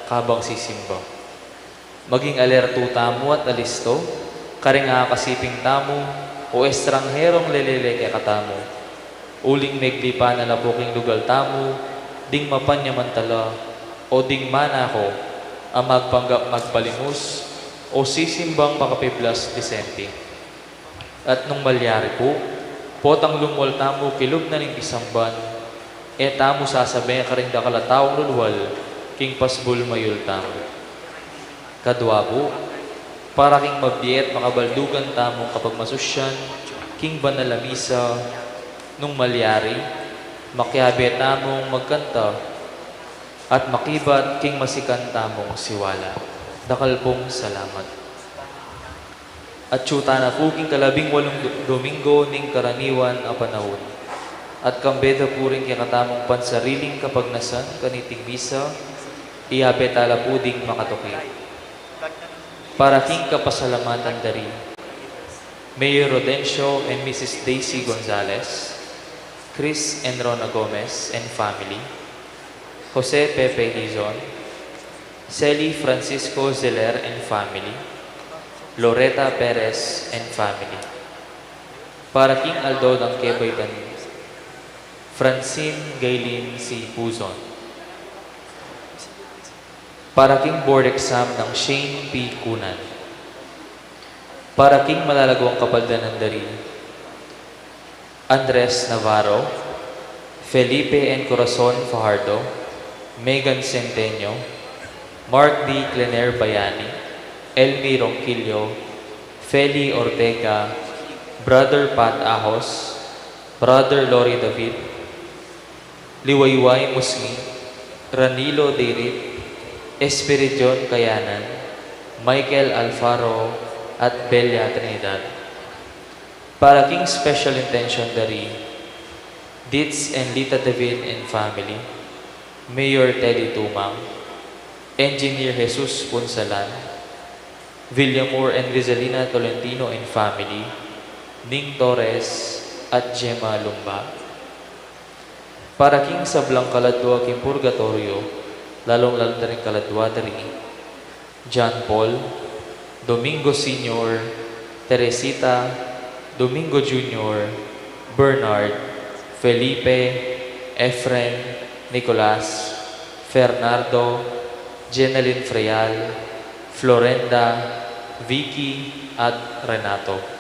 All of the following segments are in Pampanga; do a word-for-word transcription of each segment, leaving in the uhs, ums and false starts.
Kabang sisimba, maging alerto tamu at alisto, karing akasiping tamu o estranherong lelele kekatamu. Uling meglipan na la pu king lugal tamu ding mapanyamantala o ding manako a magpanggap magpalimus o sisimbang makapiblas Bisente. At nung malyari pu, potang lumwal tamu kilub na ning pisamban, e tamu sasabe karing dakal a taung lulwal king pasbul mayul tamu. Kadwa pu, para king mabie at makabaldugan tamung kapagmasusyan king banal a misa, nung malyari, makiabe tamung magkanta at makibat king masikan tamung siwala. Dakal pung salamat. Atyu tana pu king kalabing walung do-, Domingo ning karaniwan a panaun. At kambe da pu ring kekatamung pansariling kapagnasan kaniting misa, iyabe tala pu ding makatuki. Para king kapasalamatan da ri Mayor Rodencio and Missus Daisy Gonzalez, Chris and Rona Gomez and family, Jose Pepe Hizon, Sally Francisco Zeller and family, Loretta Perez and family. Para king aldo dang kebaitan, Francine Gaylin C. Puzon. Para king board exam nang Shane P. Cunan. Para king malalaguang kapaldanan da ri Andres Navarro, Felipe and Corazon Fajardo, Megan Centeño, Mark D. Clener Bayani, Elmi Ronquillo, Feli Ortega, Brother Pat Ahos, Brother Lori David, Liwayway Musngi, Ranilo Deirit, Espiridion Kayanan, Michael Alfaro, at Belia Trinidad. Para king special intention da ri Ditz and Lita David and family, Mayor Teddy Tumang, Engineer Jesus Punsalan, Villamor and Rizalina Tolentino and family, Ning Torres, at Gemma Lumba. Para king sablang kaladua king purgatoryo, lalung-lalu na ring kaladua da ri John Paul, Domingo Senior, Teresita, Domingo Junior, Bernard, Felipe, Efren, Nicolas, Fernardo, Jenalyn Freal, Florenda, Vicky, at Renato.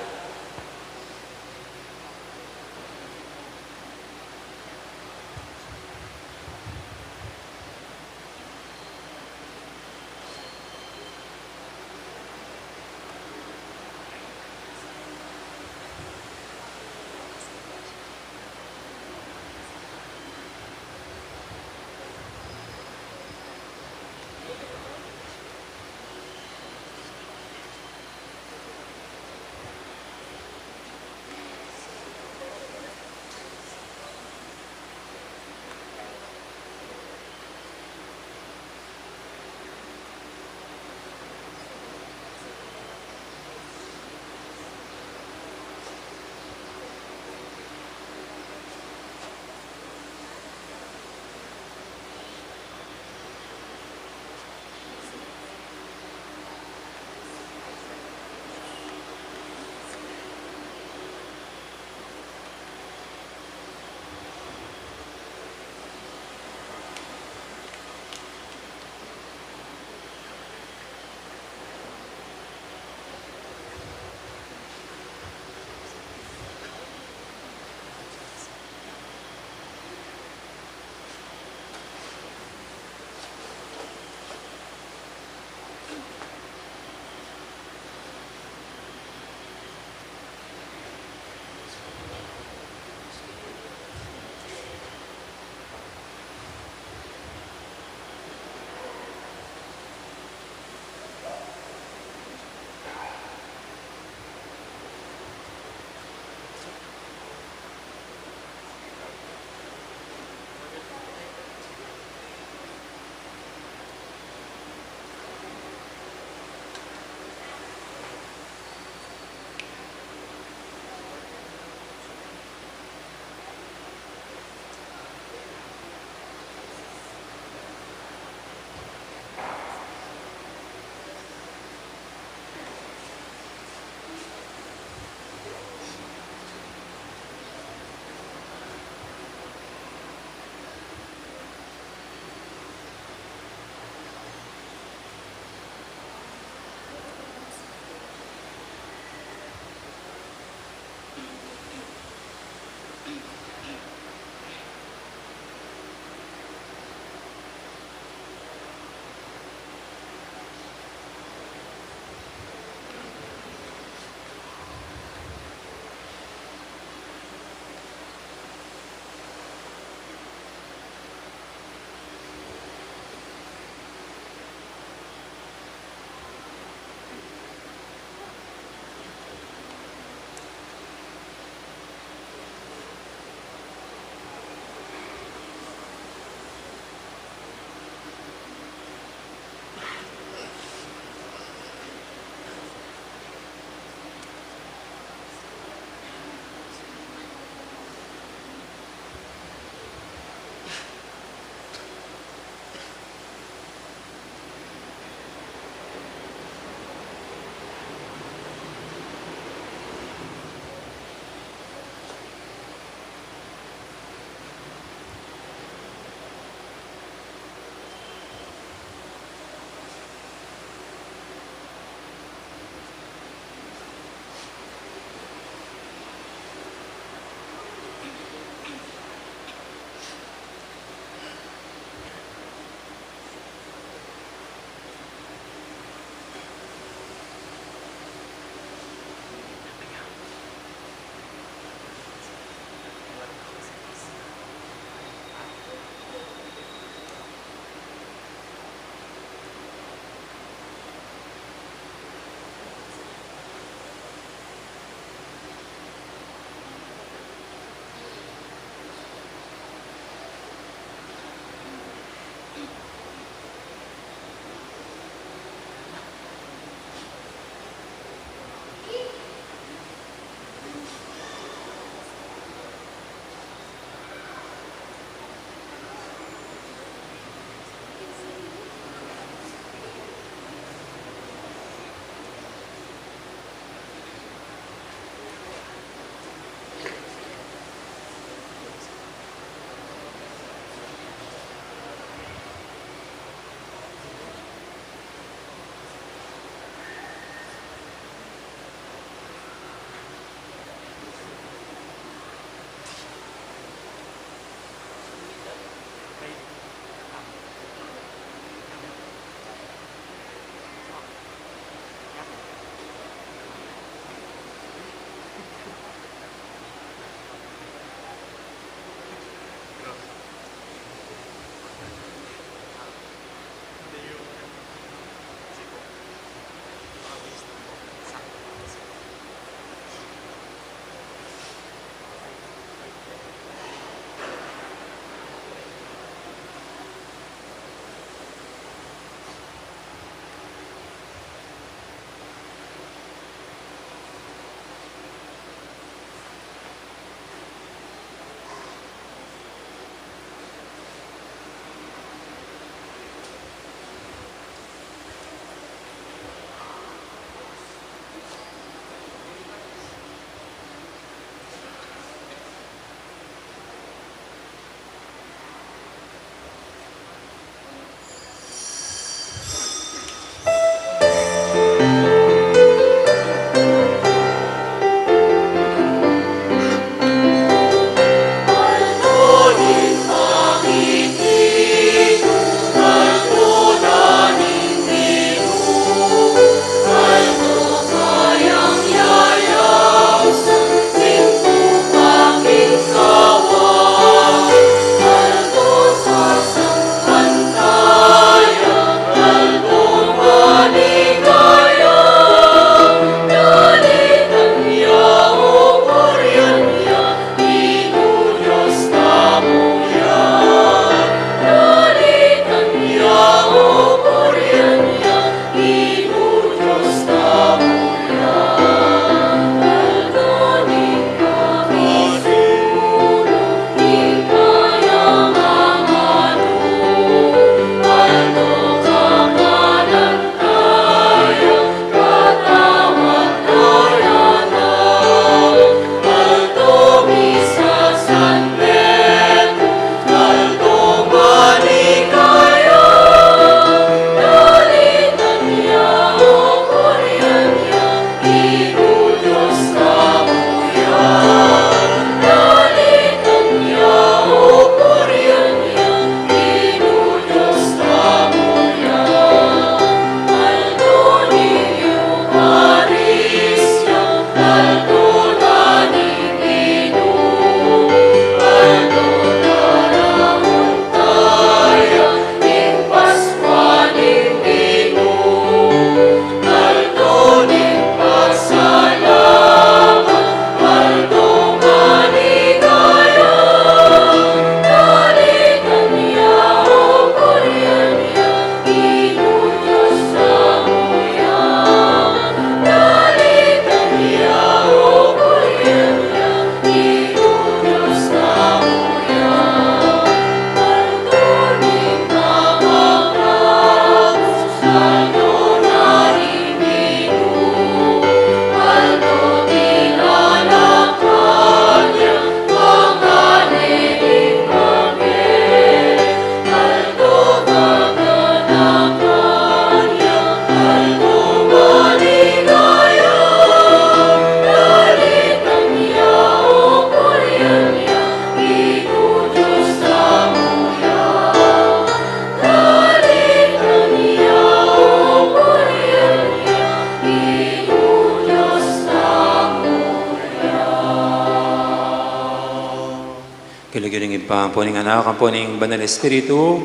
Ampo ning Anak, ampo ning Banal Espiritu,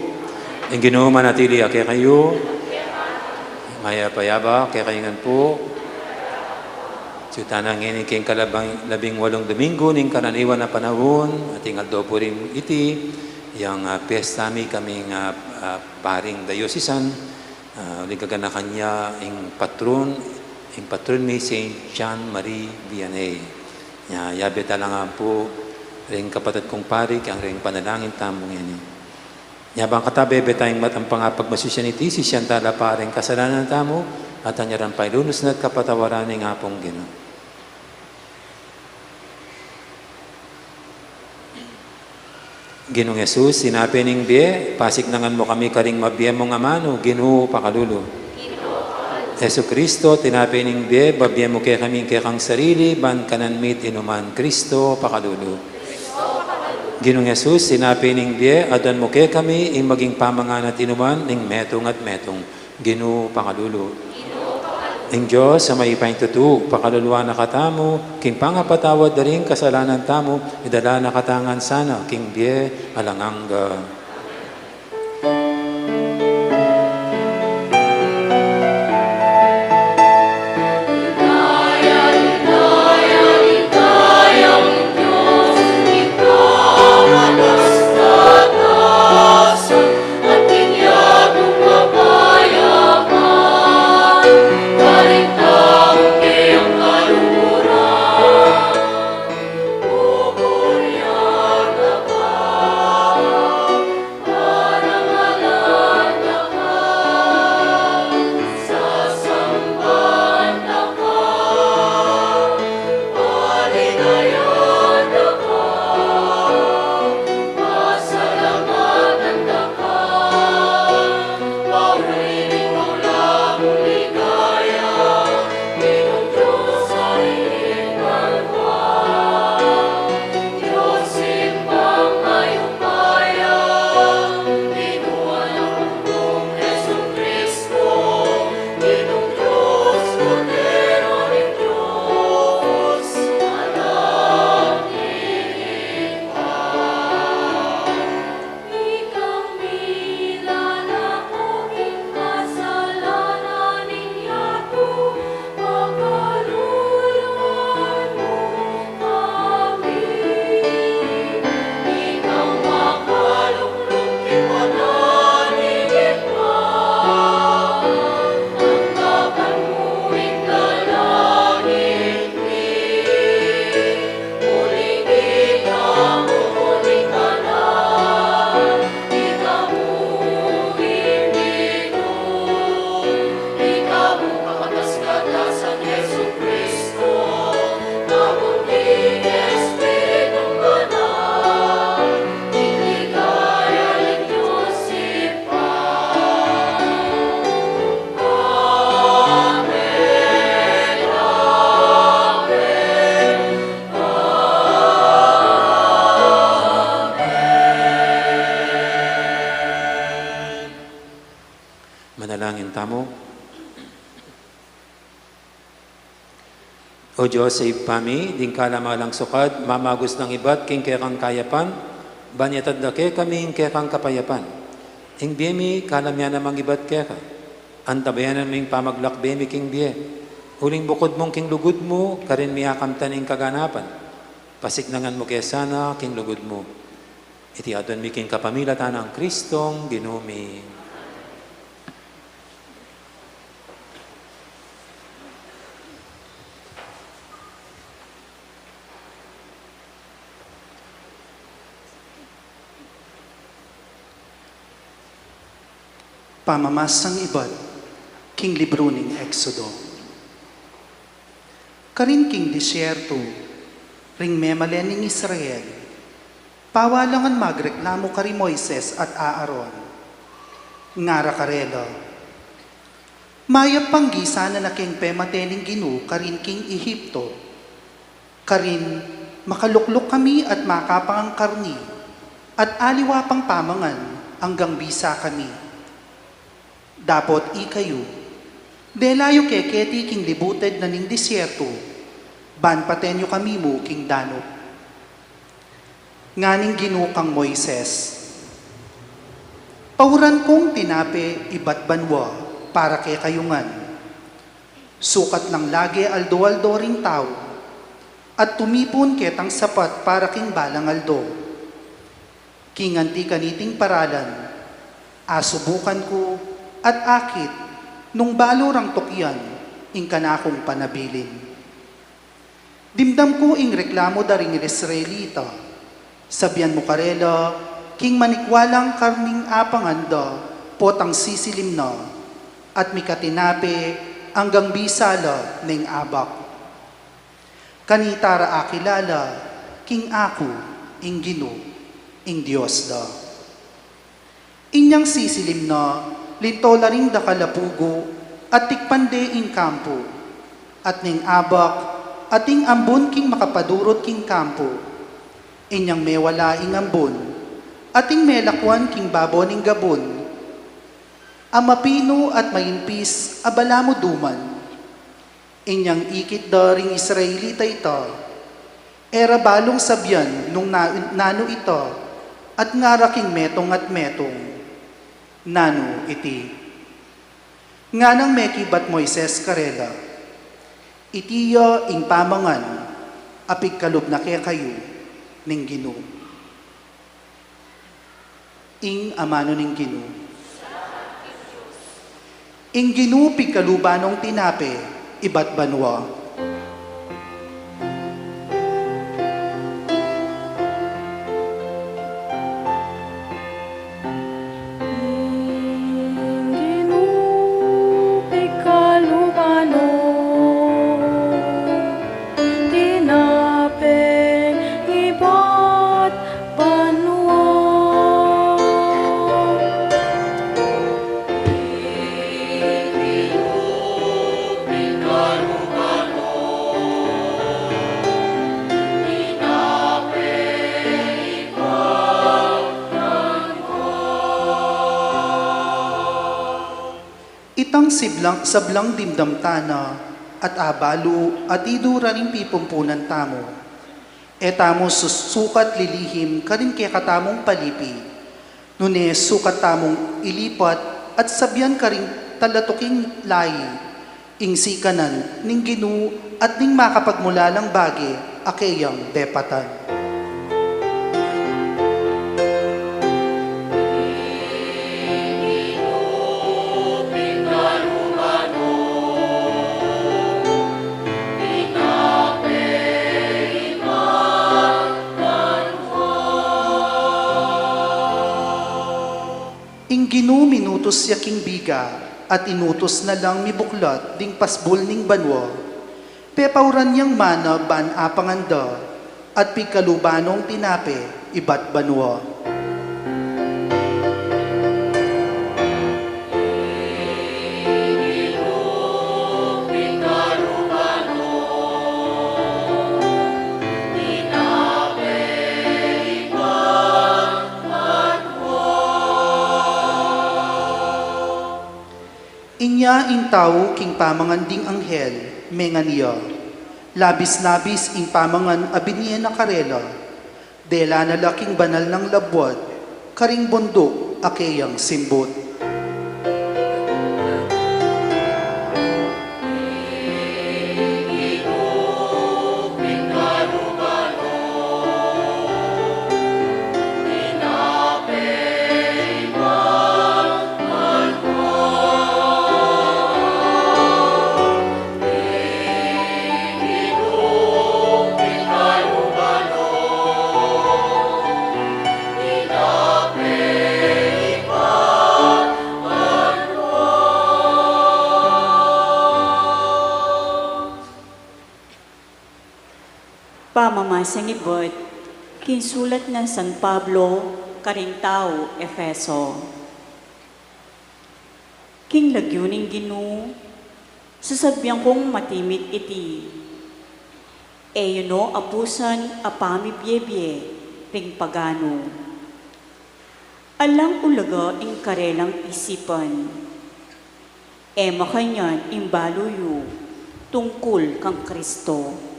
ing Ginu manatili ya kekayu. Mayap a yabak kekayu ngan pu. Sutana ngeni king kalabing, labing walung Dominggu ning karaniwan a panaun, at ing aldo pu rin iti, yang, ah, piyesta mi kaming, ah, ah, paring diocesan, ah, uli gaganakan ya ing patron, ing patron mi Saint John Marie Vianney. Nya, yabe tala ngan pu ring kapatad kung pari, keng ring panalangin tamu ngeni. Nya, bang katabe be tayang mat-, ampang pagmasusian iti, sisian tala pa ring kasalanan tamu, at anya rang pailunus na at kapatawaran ning Apung Ginu. Ginung Jesus, tinape ning bie, pasiknangan mu kami karing mabie mung amanu, Ginu, pakalulu. Jesucristo, tinape ning bie, babie mu kekami ing kekang sarili, ban kanan mi at inuman, Cristo, pakalulu. Ginung Jesus, tinape ning bie, aduan mu kekami ing maging pamangan at inuman ning metung at metung, Ginu, pakalulu. Ing Dios a mayupayang tutu, pakaluluan na katamu, king pangapatawad da ring kasalanan tamu, idala na katamu ngan sana king bie alang angga. Manalangin tamu. O Dios a Ibpa mi, ding kalam alang sukad, mamagus nang ibat king kekang kayapan, ban iatad da kekami ing kekang kapayapan. Ing bie mi, kalam ya namang ibat keka. Antabayanan mu ing pamaglakbe mi king bie. Uling bukud mung king lugud mu, karin mi akamtan ing kaganapan. Pasiknangan mu ke sana king lugud mu. Iti aduan mi king kapamilatan nang Kristong Ginu mi. Pamamasang ibat king libru ning Exodo. Karin king disyerto, ring memalen ning Israel, pawalangan magreklamu kari Moises at Aaron. Ngara karela, mayap pang gisanan na keng pemate ning Ginu karin king Egipto. Karin, makalukluk kami at makapang karni, at aliwa pang pamangan anggang bisa kami. Dapot ikayu, dela yu keketi king libuted na ning disyerto, ban paten yu kami mu king danup. Ngana ning Ginu kang Moises, "Pauran kung tinape ibat banua para kekayu ngan. Sukat lang lage aldo-aldo ring tau, at tumipun ketang sapat para king balang aldo. King anti kaniting paralan, asubukan ku at akit nung balu rang tukian ing kanakung panabilin." Dimdam ku ing reklamu da ring Israelita. Sabian mu karela, king manikwa lang karning apangan da potang sisilim na, at mika tinape anggang bisa la neng abak. Kanita ra akilala king aku ing Ginu, ing Dios da. Inyang sisilim na, linto la ring dakal a pugu, at tikpan de ing kampu, at neng abak, at ing ambun king makapadurut king kampu. Inyang mewala ing ambun, at ing melakwan king babo ning gabun, a mapinu at mainpis a balamu duman. Inyang ikit da ring Israelita ita, e ra balung sabian nung na-, nanu ita, at ngara king metung at metung, "Nanu iti?" Nganang mekibat Moises karela, "Iti ya ing pamangan a pigkalub na kekayu ning Ginu." Ing amanu ning Ginu. Ing Ginu pigkaluban nong tinape ibat banua. Ing Ginu pigkaluban nong tinape ibat banua. Itang siblang, sablang dimdam tana at abalu at idura ning pipumpunan tamu. E tamu susukat lilihim karing kekatamung palipi, nune sukat tamung ilipat at sabian karing talatuking layi ing sikanan ning Ginu at ning makapagmulalang bage a keyang depatan. Ing Ginu minutus ya king biga, at inutus na lang mibuklat ding pasbul ning banua. Pepauran yang mana ban apangan da, at pigkaluban nong tinape ibat banua. Inya ing tau king pamangan ding anghel, mengan ya, labis-labis ing pamangan a binie na karela. Dela na la king banal nang labuad, karing bunduk a keyang simbut. Pamamasan ibat king sulat nang San Pablo karing tau Efeso. King lagyu ning Ginu, sasabian kung matimit iti, e yu no abusan a pamibiebie ring paganu. Alang ulaga ing karelang isipan. E makanyan ing balu yu tungkul kang Kristo.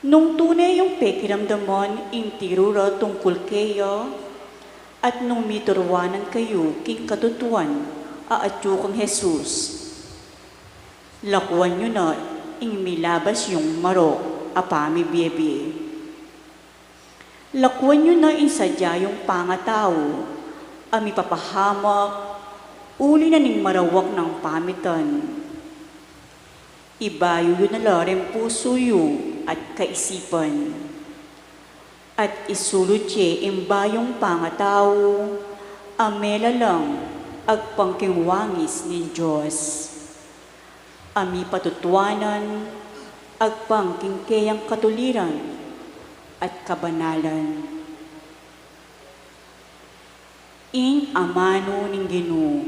Nung tune yung pekiramdaman ing tiru ra tungkul keya, at nung mituruanan kayu king katutuan a atyu kang Jesus, lakuan yu na ing milabas yung marok a pamibiebie. Lakuan yu na ing sadya yung pangatau a mipapahamak uli na ning marawak nang pamitan. Ibayu yu na la ring pusu yu at kaisipan, at isulut ye ing bayung pangatau a melalang agpang king wangis ning Dios, a mipatutuanan agpang king keyang katuliran at kabanalan. Ing amanu ning Ginu.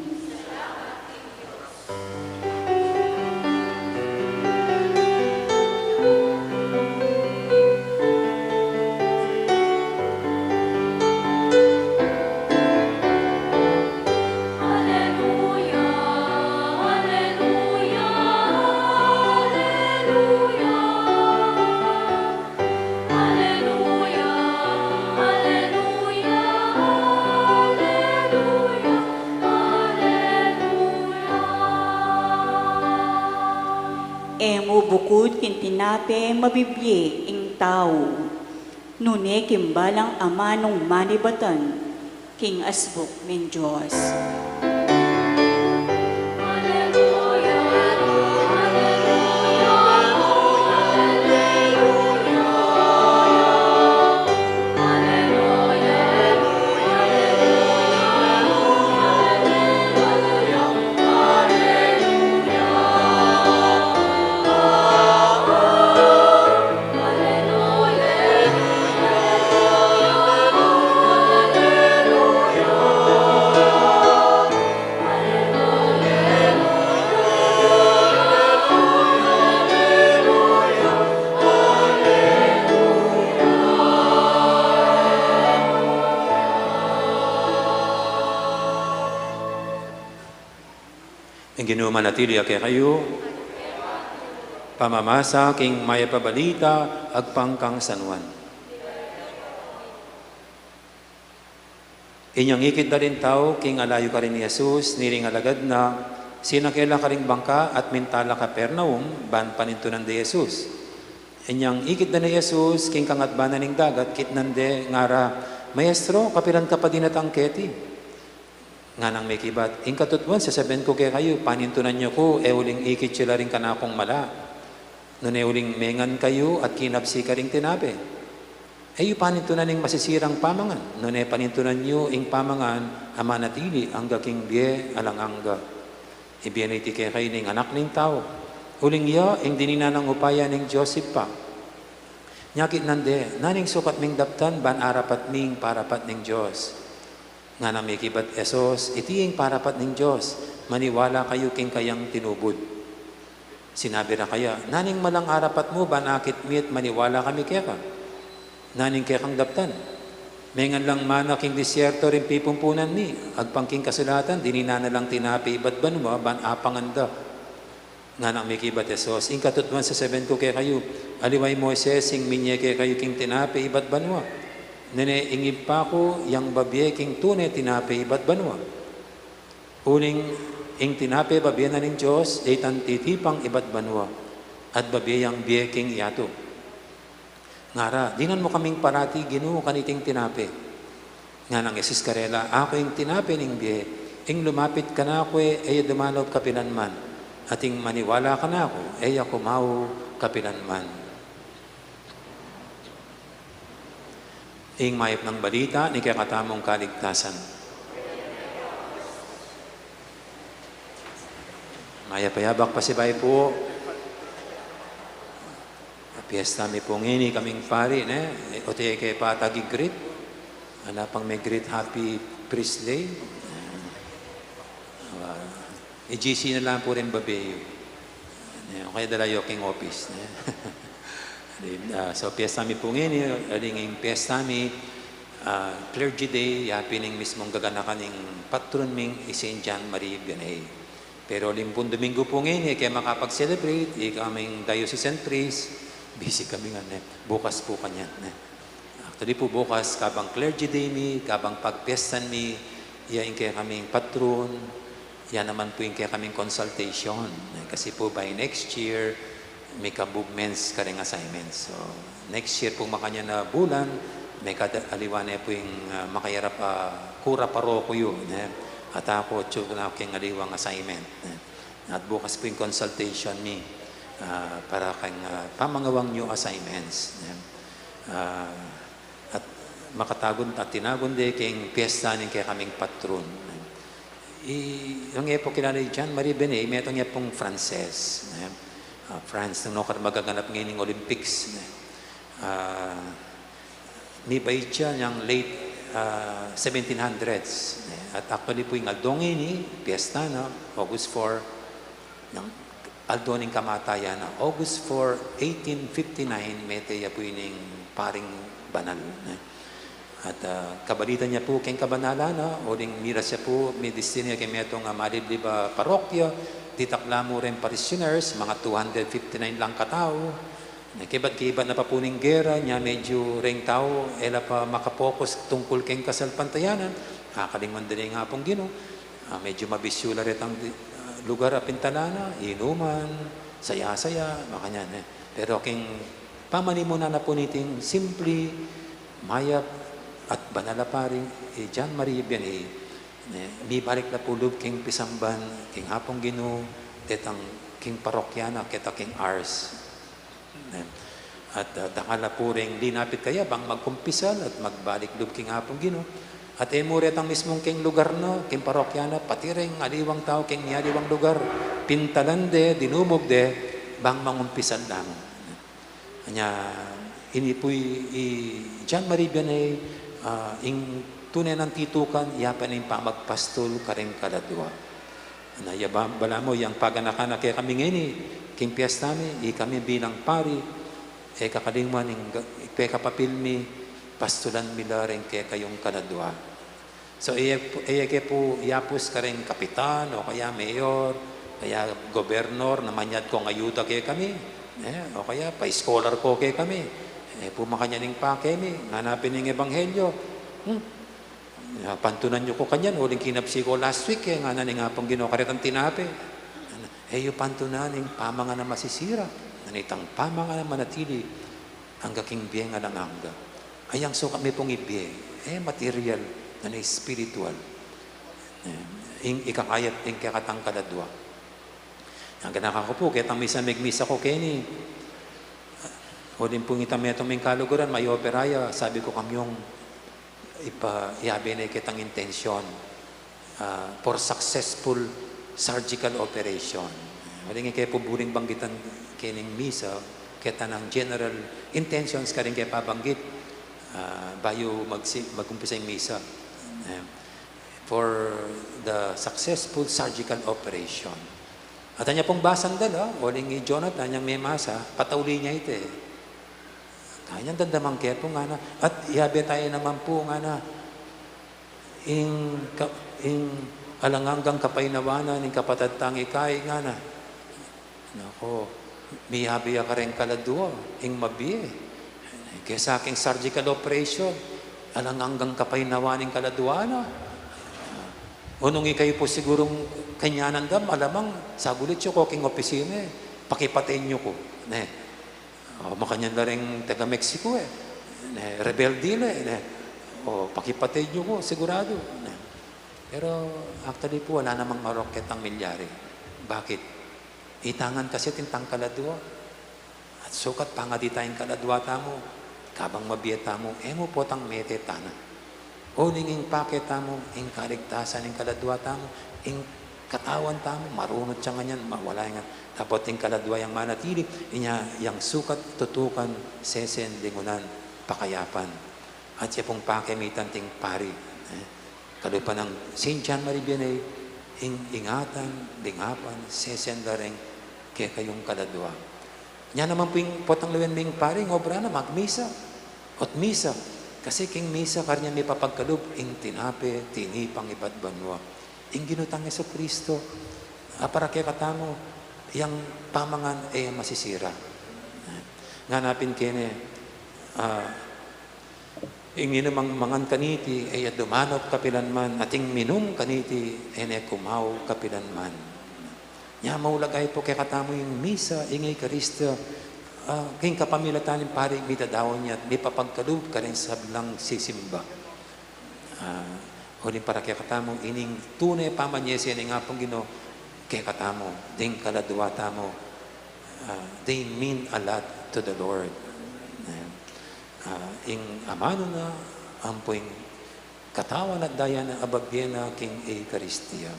Aleluya, aleluya, aleluya. Aleluya, aleluya, aleluya, aleluya. E mu bukud king tinape mabibie ing tau, nune king balang amanung manibatan king asbuk ning Dios. Ing Ginu manatili ya kekayu. Pamamasa king Mayap a Balita agpang kang San Juan. Inyang ikit da ring tau king alayu karin i Jesus, niring alagad na, sinake la karing bangka at minta la Capernaum, ban panintunan de i Jesus. Inyang ikit da ne i Jesus king kangatbanan ning dagat, kitnan de, ngara, "Maestro, kapilan ka pa dinatang keti?" Nganang mekibat, "Ing katutuan sasabian ku kekayu, panintunan yu ku, e uling ikit yu la ring kanakung mala. Nune uling mengan kayu at kinabsi karing tinape, e yu panintunan ing masisirang pamangan, nune panintunan yu ing pamangan a manatili angga king bie alang angga. Ibie na iti kekayu ning Anak ning Tau. Uling iya ing dininan nang upaya ning Dios Ibpa." Nya kitnan de, "Nanu ing sukat ming daptan ban arapat mi ing parapat ning Dios?" Nganang mekibat Jesus, "Iti ing parapat ning Dios, maniwala kayu king kayang tinubud." Sinabi ra kaya, "Nanu ing malang arapat mu ban akit mi at maniwala kami keka? Nanu ing kekang daptan? Mengan lang mana king disyerto ring pipumpunan mi, agpang king kasulatan, dininan na lang tinape ibat banua ban apangan da." Nganang mekibat Jesus, "Ing katutuan sasabian ku kekayu, aliwa i Moises ing minye kekayu king tinape ibat banua. Nune ing Ibpa ku yang babie king tune tinape ibat banua. Uling ing tinape babie na ning Dios, ya itang titipang ibat banua, at babie yang bie king yatu." Ngara, "Dinan mu kaming parati, Ginu, kaniting tinape." Nganang Jesus karela, "Aku ing tinape ning bie, ing lumapit kanaku e ya dumalub kapilan man, at ing maniwala kanaku e ya kumau kapilan man." Ing mayap nang balita ning kekatamung kaligtasan. Mayap a yabak pasibayu pu. Piesta mi pu ngeni, kaming pari, ne? E, ote ke pa tagi-greet? Ala pang me-greet Happy Priest's Day? Wa, i-G C na lang pu ring babie yu. Ne, o kaya dala yu king office, ne? Di, ah, so, piesta mi pu ngeni, aling ing piesta mi, ah, Clergy Day, ya pin ing mismung gaganakan ning patron ming i Saint John Marie Vianney. Pero limpung Domingo pu ngeni, e ke makapag-celebrate, ikaming diocesan priest, Busy kami ngan, ne. Bukas pu kanyan, ne. Actually pu, bukas, kabang Clergy Day mi, kabang pagpiestan mi, ya ing kekaming patron, ya naman pu ing kekaming consultation, ne. Kasi pu, by next year, mika-movements kareng assignments. So, next year pu, makanyan a bulan, mika-, aliwa ne pu ing, ah, makayarap a kura paroko yu, ne. At aku, atyu na keng aliwang assignment, ne. At bukas pu ing consultation mi, ah, para keng, ah, pamangawang new assignments, ne. Ah, at makatagun, at tinagun de keng piesta ning kekaming patron, ne. I, nung e pu kilala i Jean Marie Vianney, metung ya pung Frances, ne. Ah, France, nung nukarin magaganap ngeni ing Olympics, ne. Ah, mibait ya nung late, ah, seventeen hundreds, ne. At actually pu, ing aldo ngeni, piesta na, August four, nung aldo ning kamatayan na, August four, eighteen fifty-nine, mete ya pu ining paring banal, ne. At, ah, kabalitan ya pu keng kabanalan na, uling miras ya pu, midestino ya keng metung a maliblib a parokya, ditak la mu reng parishioners, mga two hundred fifty-nine lang katau, ne. Kebat-kebat na pa pu ning gera, nya medyu reng tau e la pa makapokus tungkul keng kasalpantayanan, kakalingwan da ne ing Apung Ginu. Ah, medyu mabisyu la retang di-, ah, lugar a pintalan na, inuman, saya-saya, makanyan, ne. Pero keng pamanimunan na pu niting simpli, mayap, at banal a pari, i Jean Marie Vianney, ne, mibalik la pu lub keng pisamban keng Apung Ginu, detang keng parokya na, keta keng Ars. At, ah, dakal la pu reng linapit kaya bang magkumpisal at magbalik lub keng Apung Ginu. At e mu retang mismung keng lugar na, keng parokya na, pati reng aliwang tau keng mialiwang lugar, pintalan de, dinumug de, bang mangumpisal la mu. Nya, ini pu i, i Jean Marie Vianney, ah, ing tune nang titukan, ya pa ning pamagpastul kareng kaladua. Na, ya ba, balamu yang paganakan na kekami ngeni, king piesta mi, ikami bilang pari, e kakalingwan ing ga-, pekapapil mi, pastulan mi la reng kekayung kaladua. So, e, e ke pu yapus kareng kapitan, o kaya mayor, kaya gobernor, na manyad kung ayuda kekami, e, o kaya pa-scholar ko kekami, e pu makanyan ing pake mi, ngana pin ing ebanghelyo. Hmm. Ah, pantunan yu ku kanyan, uling kinapsi ko last week, e, ngana ning Apung Ginu karetang tinape. E yu pantunan ing pamangan a masisira, nune itang pamangan a manatili angga king bie alang angga. Ay, ing sukat mi pung ibie, e material, nune espiritual. E, ing ikakayap ing kekatang kaladua. Angga na kaku pu, ketang misa, megmisa ku keni. Uling pung itang metung ming kaluguran, may opera ya, sabi ku kamyung, ipa-, iyabe ne ketang intensyon, ah, for successful surgical operation. Uling e ke pu buring banggitan kening misa, keta nang general intentions karing kepabanggit, ah, bayu magsi-, magumpisa ing misa. E, for the successful surgical operation. At anya pung basang dala, uling i Jonathan, yang memasa, patauli ne iti. Kanyan damdaman ke pu, ngana. At iyabe taya naman pu, ngana, ing ka-, ing alang anggang kapaynawanan ning kapatad tang ika, ngana. Naku, miyabe ya kareng kaladua, ing mabie. Kesa king surgical operation, alang anggang kapaynawanan ning kaladua na. O nung ikayu pu sigurung kanyanan da, malamang sagulit yu ku king opisina, e, pakipatayin yu ku, ne. O, makanyan la ring taga Mexico, e. Ne, rebelde la, e, ne. O, pakipatayin yu ku, siguradu, ne. Pero, actually pu, ala namang marok ketang milyari. Bakit? Itangan kasi atin tang kaladua. At sukat pangadi taya ing kaladua tamu, kabang mabie tamu, e mu potang mete tana. Uling ing pake tamu, ing kaligtasan ning kaladua tamu, ing katawan tamu, marunut ya nganyan, mawala ya ngan. Dapot ing kaladua yang manatili, inya yang sukat tutukan, sesen, lingunan, pakayapan. At ya pung pake mi tanting pari, e, kalupa nang Saint John Marie Vianney, ing-, ingatan, lingapan, sesen la reng kekayung kaladua. Nya naman pu ing potang lawen ming pari, ing obra na magmisa. Ot misa. Kasi king misa, kareng mipapagkalub ing tinape, tinipang ibat banua. Ing Ginu tang Jesucristo, a para kekatamu, yang pamangan e masisira. Ngana pin kene, ah, ing minum mangan kaniti, e ya dumanup kapilanman, at ing minum kaniti, e ne kumaup kapilanman. Nya maulaga pu kekatamu ing misa, ing Eukaristia, ah, king kapamilatan ning pari, midadaun ya at mipapagkalub karing sablang sisimba. Ah, uling para kekatamu, ining tune pamanyese ning Apung Ginu kekatamu, ding kaladua tamu, ah, they mean a lot to the Lord. Ayan. Ah, ing amanu na, ampo ing katawan at daya na, ababie na king Eukaristia.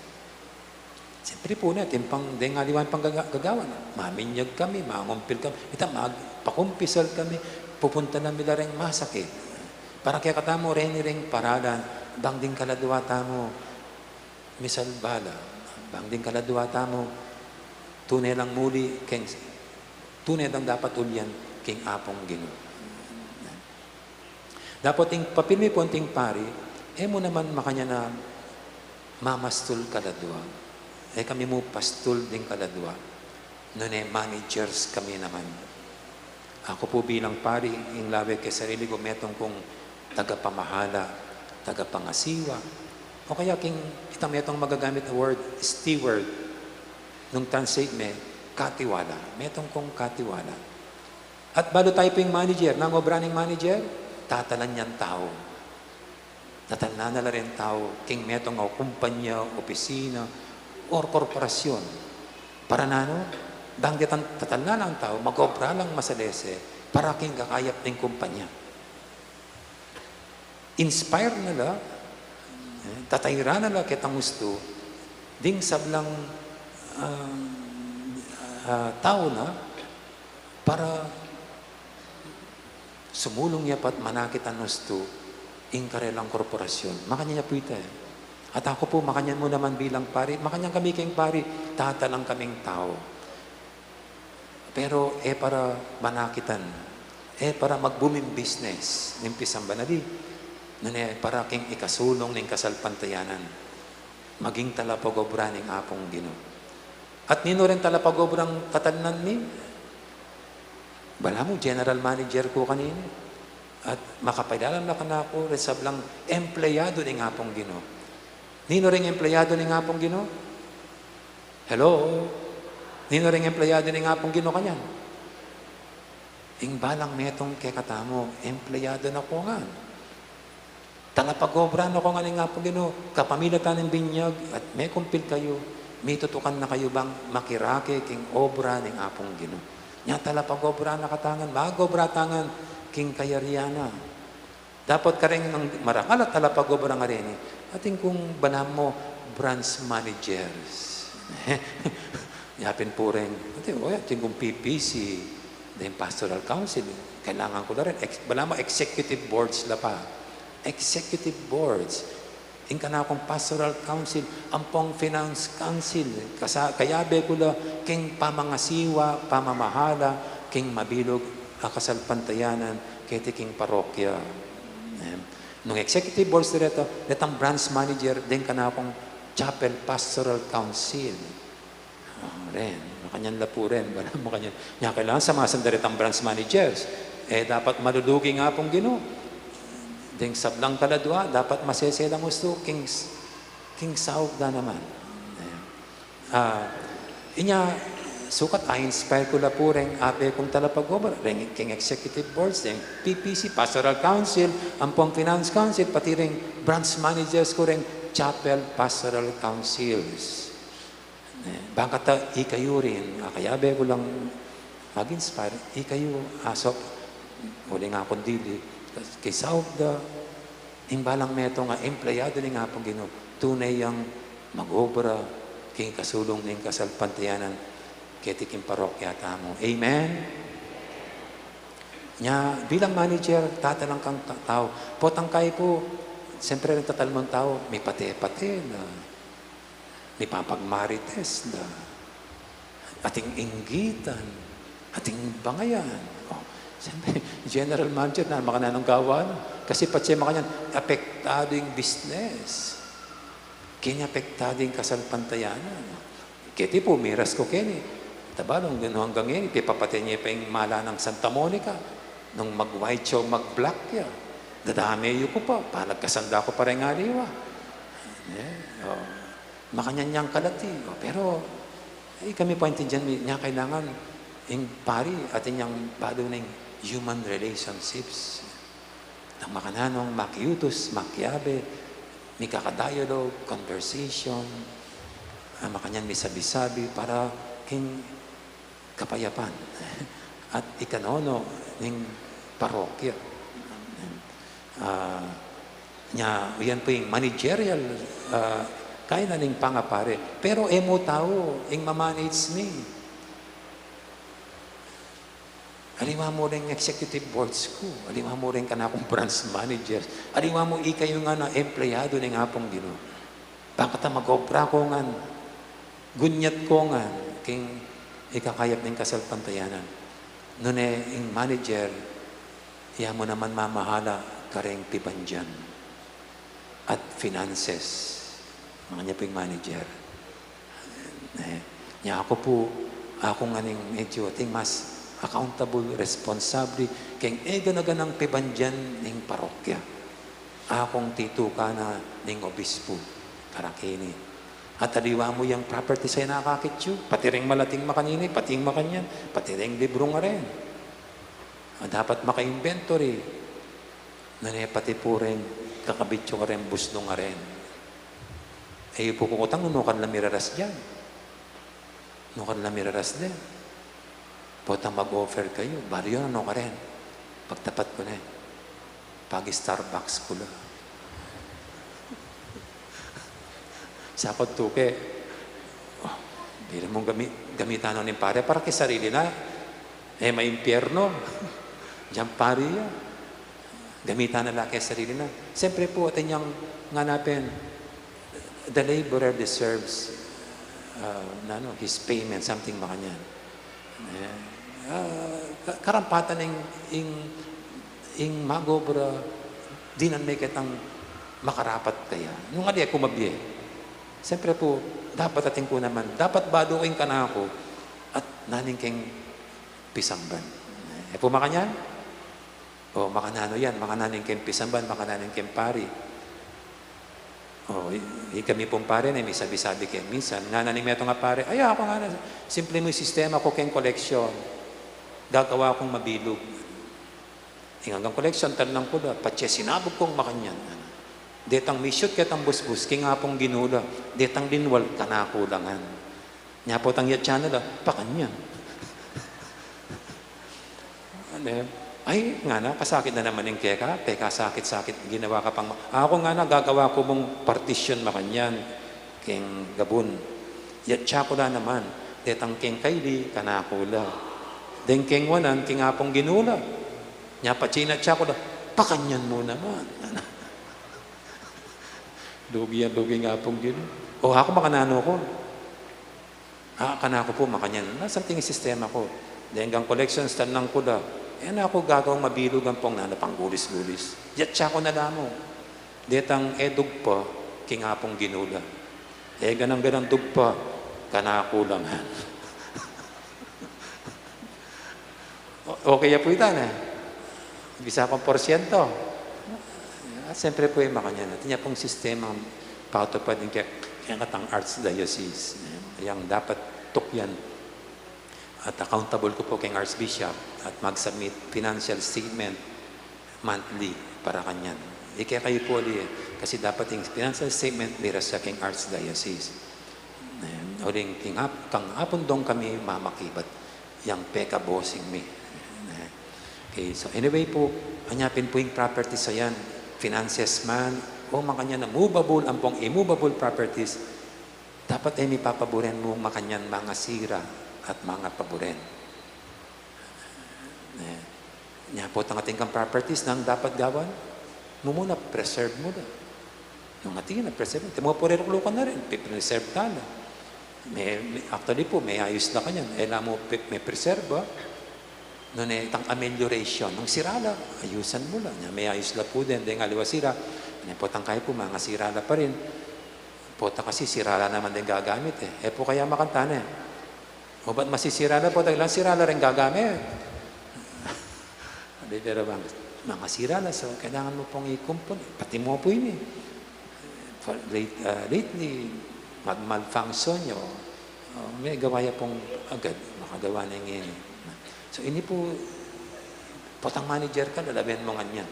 Siyempre pu ne, atin pang deng aliwan pang gaga-, gagawan. Maminyag kami, mangumpil kami. Ita, mag-, pakumpisal kami, pupunta na mi la reng masakit. Para kekatamu, reni reng paralan, bang ding kaladua tamu, misalba la, bang ding kaladua tamu, tune lang muli, keng, tune lang dapat ulyan, king Apung Ginu. Dapot ing papil mi pu anting pari, e mu naman makanyan a mamastul kaladua. E kami mu pastul ding kaladua. Nune managers kami naman. Aku pu bilang pari, ing lawe ke sarili ku, metung kung tagapamahala, tagapangasiwa. O kaya king, itang metung magagamit a word, steward. Nung translate me, katiwala. Metung kung katiwala. At balu tayu pu ing manager, nanu ing obra ning manager? Tatalan yang tau. Tatalnan na la ring tau, king metung a kumpanya, opisina, or korporasyon. Para nanu? Bang detang tatalnan lang tau, mag-obra lang masalese, para king kakayap ning kumpanya. Inspire na la, eh, tatayran na la ketang ustu, ding sablang, ah, ah, tau na, para sumulung ya pa at manakit a ustu, ing karelang korporasyon. Makanyan ya pu ita, eh. At aku pu, makanyan mu naman bilang pari, makanyan kami king pari, tatalan kaming tau. Pero e para manakitan, e para mag-booming business ning pisamban a di, nune para king ikasulung ning kasalpantayanan, maging talapag-obra ning Apung Ginu. At ninu ring talapag-obrang tatalnan mi? Balamu general manager ku kanini. At makapailalam na kanaku ring sablang empleyado ning Apung Ginu. Ninu ring empleyado ning Apung Ginu? Hello? Ninu ring empleyado ning Apung Ginu kanyan? Ing balang metung kekatamu, empleyado na ku ngan. Talapag-obra na ku ngan ning Apung Ginu, kapamilatan ning binyag, at mekumpil kayu, mitutukan na kayu bang makirake king obra ning Apung Ginu. Nya talapag-obra na kata ngan, mag-obra ta ngan king kayarian na. Dapot kareng marakal a talapag-obra a reni, atin kung balamu branch managers. Yapin pu reng, atin, o, atin kung P P C, deng Pastoral Council, kailangan ku la rin, ex-, balamu executive boards la pa. Executive boards. Ing kanakung Pastoral Council, ampong Finance Council, kasa-, kayabe ku la king pamangasiwa, pamamahala, king mabilug a kasalpantayanan, keti king parokya. Em, nung executive boards direta, detang branch manager, deng kanakung Chapel Pastoral Council. Ah, ren, makanyan la pu ren, balamu makanyan. Nya kailangan samasan da retang branch managers. E, dapat malulugi ing Apung Ginu. Deng sablang kaladua, dapat masese lang ustu, king, king saup da naman. E, ah, inya, sukat a-inspire ku la pu reng abe kung talapag-obra, reng king executive boards, reng P P C, Pastoral Council, ampong Finance Council, pati reng branch managers ku reng Chapel Pastoral Councils. E, bang kata ikayu rin, a, kayabe ku lang mag-inspire, ikayu, asop, uling akung dili, king saup da, ing balang metung a empleyado ning Apung Ginu, tune yang mag-obra, king kasulung ning kasalpantayanan, keti king parokya tamu. Amen? Nya, bilang manager, tatalan kang ta-, tau. Potang kayi pu, siyempre, ring tatalnan mung tau, mipate-pate na. Mipapagmarites da. Ating inggitan. Ating bangayan. O, siyempre, general manager na, makananung gawan. Kasi patse makanyan, apektadu ing business. Keni apektadu ing kasalpantayanan. Keti pu, miras ku keni. Tabalong, hanggang ngeni, pipapate ne pa ing mala nang Santa Monica. Nung mag-white siya o mag-black ya, dadame yu ku pa, panagkasanda ku pa ring aliwa. Eh, o, makanyan yang kalati. O, pero, eh, kami pa intindian mi, nya kailangan, ing pari, atin yang balu ning human relationships. Nang makananu makiutus, makiabe, mikaka-dialogue, conversation, ah, makanyan misabi-sabi para king kapayapan at ikanono ning parokya. Ah, nya, yan pu ing managerial, ah, kainan ning pangapari. Pero e mu tau ing ma-manage mi. Aliwa mu ring executive boards ku, aliwa mu ring kanakung branch managers, aliwa mu ikayu ngan a empleyadu ning Apung Ginu. Bakit a mag-obra ko ngan, gunyat ko ngan king ikakayap ning kasalpantayanan? Nune ing manager, iya mu naman mamahala kareng pibandian at finances. Makanyan pu ing manager. Eh, nya aku pu, aku ngan ing medyo ating mas accountable, responsable, keng e gana-ganang pibandian ning parokya. Akung titukan na ning obispu, karakini. At aliwa mu yang property sa inakakit yu, pati ring malating makanini, pati ing makanyan, pati ring libru ngaren. Ah, dapat maka-inventory. Nune pati pu ring kakabit yu kareng busnung ngaren. E yu pu kukutang nung nukan la miraras diyan. Nukan la miraras diyan. Potang mag-offer kayu, balu yu nung nukan rin. Pagtapat ku ne, pag-Starbucks ku la. Sa ku tuke, o, bira mung gami-, gamitan na ning pari para king sarili na, e, maimpyerno. Diyan pari ya. Gamitan na la king sarili na. Siyempre pu, atin yang nganapin, the laborer deserves, ah, na, ano, his payment, something makanyan. Eh, ah, ka-, karampatan ing, ing, ing mag-obra, dinan me ketang makarapat kaya. Nung ali ku mabie. Siyempre pu, dapat atin ku naman, dapat balu ing kanaku, at nanu ing keng pisamban. E pu makanyan? O, makananu yan, makananu ing keng pisamban, makananu ing keng pari. O, i-, i-, kami pung pari ne, misabi-sabi ke minsan, ngana ning metung a pari, "Ay, aku," ngana, "simple mu ing sistema ku keng koleksyon. Gagawa kung mabilug. Ing anggang koleksyon, talnan ku la, patse sinabug kung makanyan." Detang mi-shoot ketang busbus, king Apung Ginu la, detang linwal, kanaku la ngan. Nya potang yatsa na la, pakanyan. Ano, ay, ngana, kasakit na naman ing keka, pekasakit-sakit, ginawa ka pang ma-, aku ngana, gagawa ku mung partition makanyan, keng gabun. Yatsa ku la naman, detang keng kaili, kanaku la. Deng keng wanan, king Apung Ginu la. Nya patse inatsa ku la, pakanyan mu naman. Lugi yan, lugi ing Apung Ginu. O, aku makananu ku. Ah, kanaku pu, makanyan. Na, something ing sistema ku. Deng anggang collections, talnan ku la. E na ku gagawang mabilug ampong nanu, panggulis-gulis. Yatsa ku na la mu. Detang e dugpa, king Apung Ginu la. E ganang-ganang dugpa, kanaku la ngan. O-, okay ya pu ita, ne? Bisa kung porsyento. Ah, siyempre pu, e makanyan. Atin ya pung sistemang patupad ning kaya, kaya katang Archdiocese, ne? Yang dapat tukyan at accountable ku pu keng Archbishop at mag-submit financial statement monthly para kanyan. Ike kayu pu ali, e. Kasi dapat ing financial statement miras ya keng Archdiocese. E, uling king ap-, kang Apung Dong kami mamakibat yang pekabosing mi. E, okay, so anyway pu, anya pin pu ing properties a yan, finances man, o makanyan a movable ampong immovable properties, dapat e mi papaburen mu makanyan mangasira at mangapaburen. E, nya potang atin kang properties nang dapat gawan, mumuna preserve mu la. Nung atin na preserve, atin mu pu reruklukan na rin, pi-preserve ta la. Me, me, actually pu, meayus la kanyan, e la mu pi-, mepreserba, nune itang amelioration, nung sira la, ayusan mu la, nya meayus la pu den, deng aliwa sira, nya potang kayi pu, mangasira la pa rin, pota kasi sira la naman deng gagamit e, e pu kaya makanyan e. O ba't masisira na po? Dahil lang sira na rin gagamit. Di, pero bang, mga sira na, so kailangan mo pong ikumpuni. Pati mo po ini. For late, ah, lately, mag-, malfunction nyo. Oh, may gawa ya pong agad, makagawa na ini. So, ini po, potang manager ka, lalabihan mo nganyan.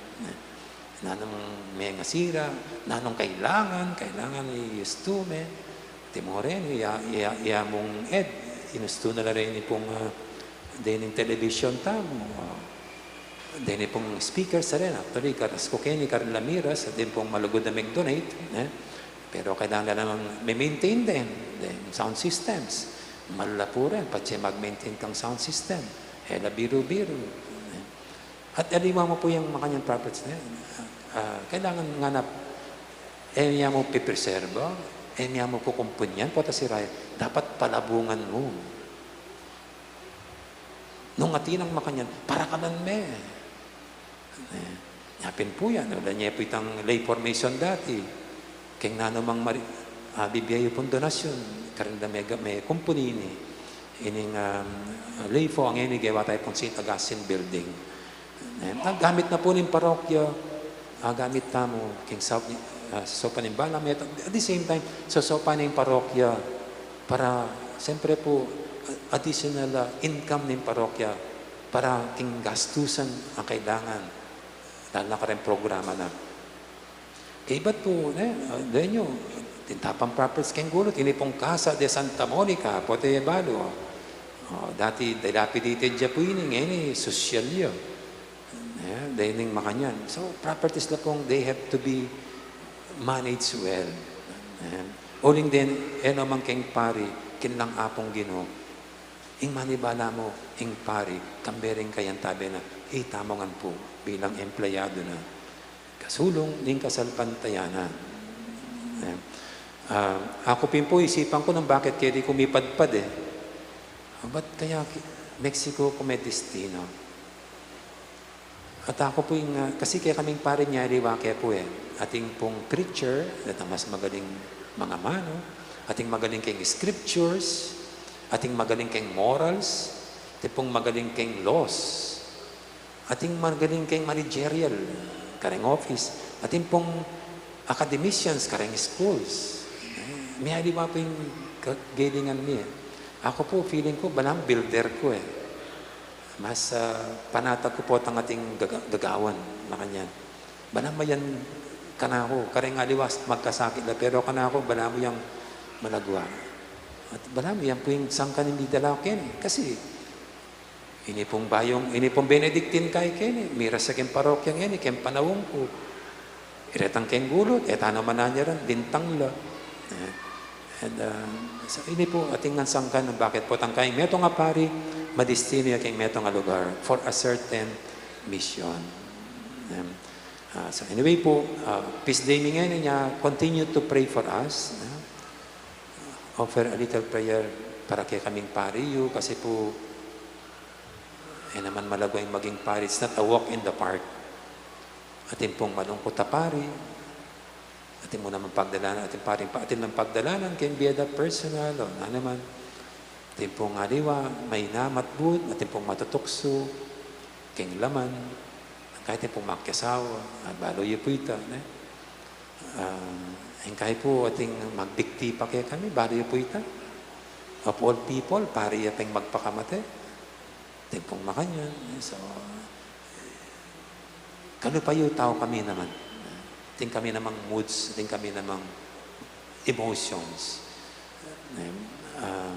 Nanung mengasira, nanung kailangan, kailangan i-usto me. Timoren, iya, iya, iya mung ed, inusto na la rin ini pung, ah, dening television tamu, ah, deni pung speaker sa rin, actually, karas ku keni, karin la miras, deni pung malugud a mag-donate, eh. Pero kailangan la namang ma-maintain din, din sound systems. Mahal la pu rin, patse mag-maintain kang sound system. E la biru-biru. Eh. At aliwa mo po yang makanyan properties na yan. Ah, kailangan nga na, e niya mo pipreserba, e niya mo kukumpunyan, pota sira yan. Dapat palabungan mo. Nung atin nang makanyan, parakalan me. Eh, nya pin pu yan, wala nya pu itang lay formation dati. Keng nanu mang mari-, ah, bibie yu pung donasyon, karin da me ga-, me kumpuni ini. Ining, um, lay fo, ang ini gewa tayu pung Saint Augustine Building. Eh, gamit na pu ning parokya, ah, gamit tamu, keng saup-, ah, saupan ning balamu, at the same time, saupan ning parokya, para, siyempre pu, additional, ah, income ning parokya, para keng gastusan a kailangan, lalo na kareng programa na. Kaybat pu, ne, ah, denyu, atin tang properties keng gulut, ini pung Casa de Santa Monica, pota ye balu. Oh, dati dilapidated ya pu ini, ngeni, sosyal ya. Eh, dening makanyan. So, properties la pung, they have to be managed well. Eh, uling den, e no man keng pari, king Apung Ginu. Ing manibala mu, ing pari, kambe ring kayantabe na, itamu ngan pu, bilang empleyado na. Kasulung ning kasalpantayanan. Eh, ah, aku pin pu, isipan ku nung bakit keni ku mipadpad e. Ba't kaya ki-, Mexico ku me destino? At aku pu ing, ah, kasi kekaming pari miyaliwa ke pu e. Atin pung preacher, at ang mas magaling mangamanu, atin magaling keng scriptures, atin magaling keng morals, atin pung magaling keng laws. Atin magaling keng managerial, kareng office. Atin pung academicians, kareng schools. Eh, miyaliwa pu ing ka-, galingan mi e. Aku pu, feeling ku, balamu builder ku e. Mas, ah, panatag ku pu tang atin gaga-, gagawan, makanyan. Balamu yan kanaku, kareng aliwa, magkasakit la, pero kanaku, balamu yang malagwa. At balamu yan pu ing sangkan ning didala ku keni. Kasi, ini pung bayung, ini pung Benedictine kay keni, miras ya keng parokyang ini, keng panaun ku. Iretang keng gulut, e tana mananyaran, lintang la. Eh, and, uh, so, ini pu, atin ngan sangkan nung bakit pu tang kayang metung a pari, madestino ya keng metung a lugar for a certain mission. Em, ah, so, anyway pu, ah, peace day mi ngeni, nya, continue to pray for us, eh. Offer a little prayer para kekaming pari yu, kasi pu, e naman malagwa ing maging pari, it's not a walk in the park. Atin pung malungkut a pari, atin mu naman pagdalanan, atin paring pa-, atin lang pagdalanan, keng bie da personal, o na naman. Atin pung aliwa, mainamat but, atin pung matutuksu, keng laman, atin pung makiasawa, a, balu yu pu ita, ne? Ah, ing kay pu, atin magbikti pa kekami, balu yu pu ita. Of all people, pari ya peng magpakamate. Atin pung makanyan, eh, so, kalupa yu tau kami naman. Atin kami namang moods, atin kami namang emotions. Eh, ah,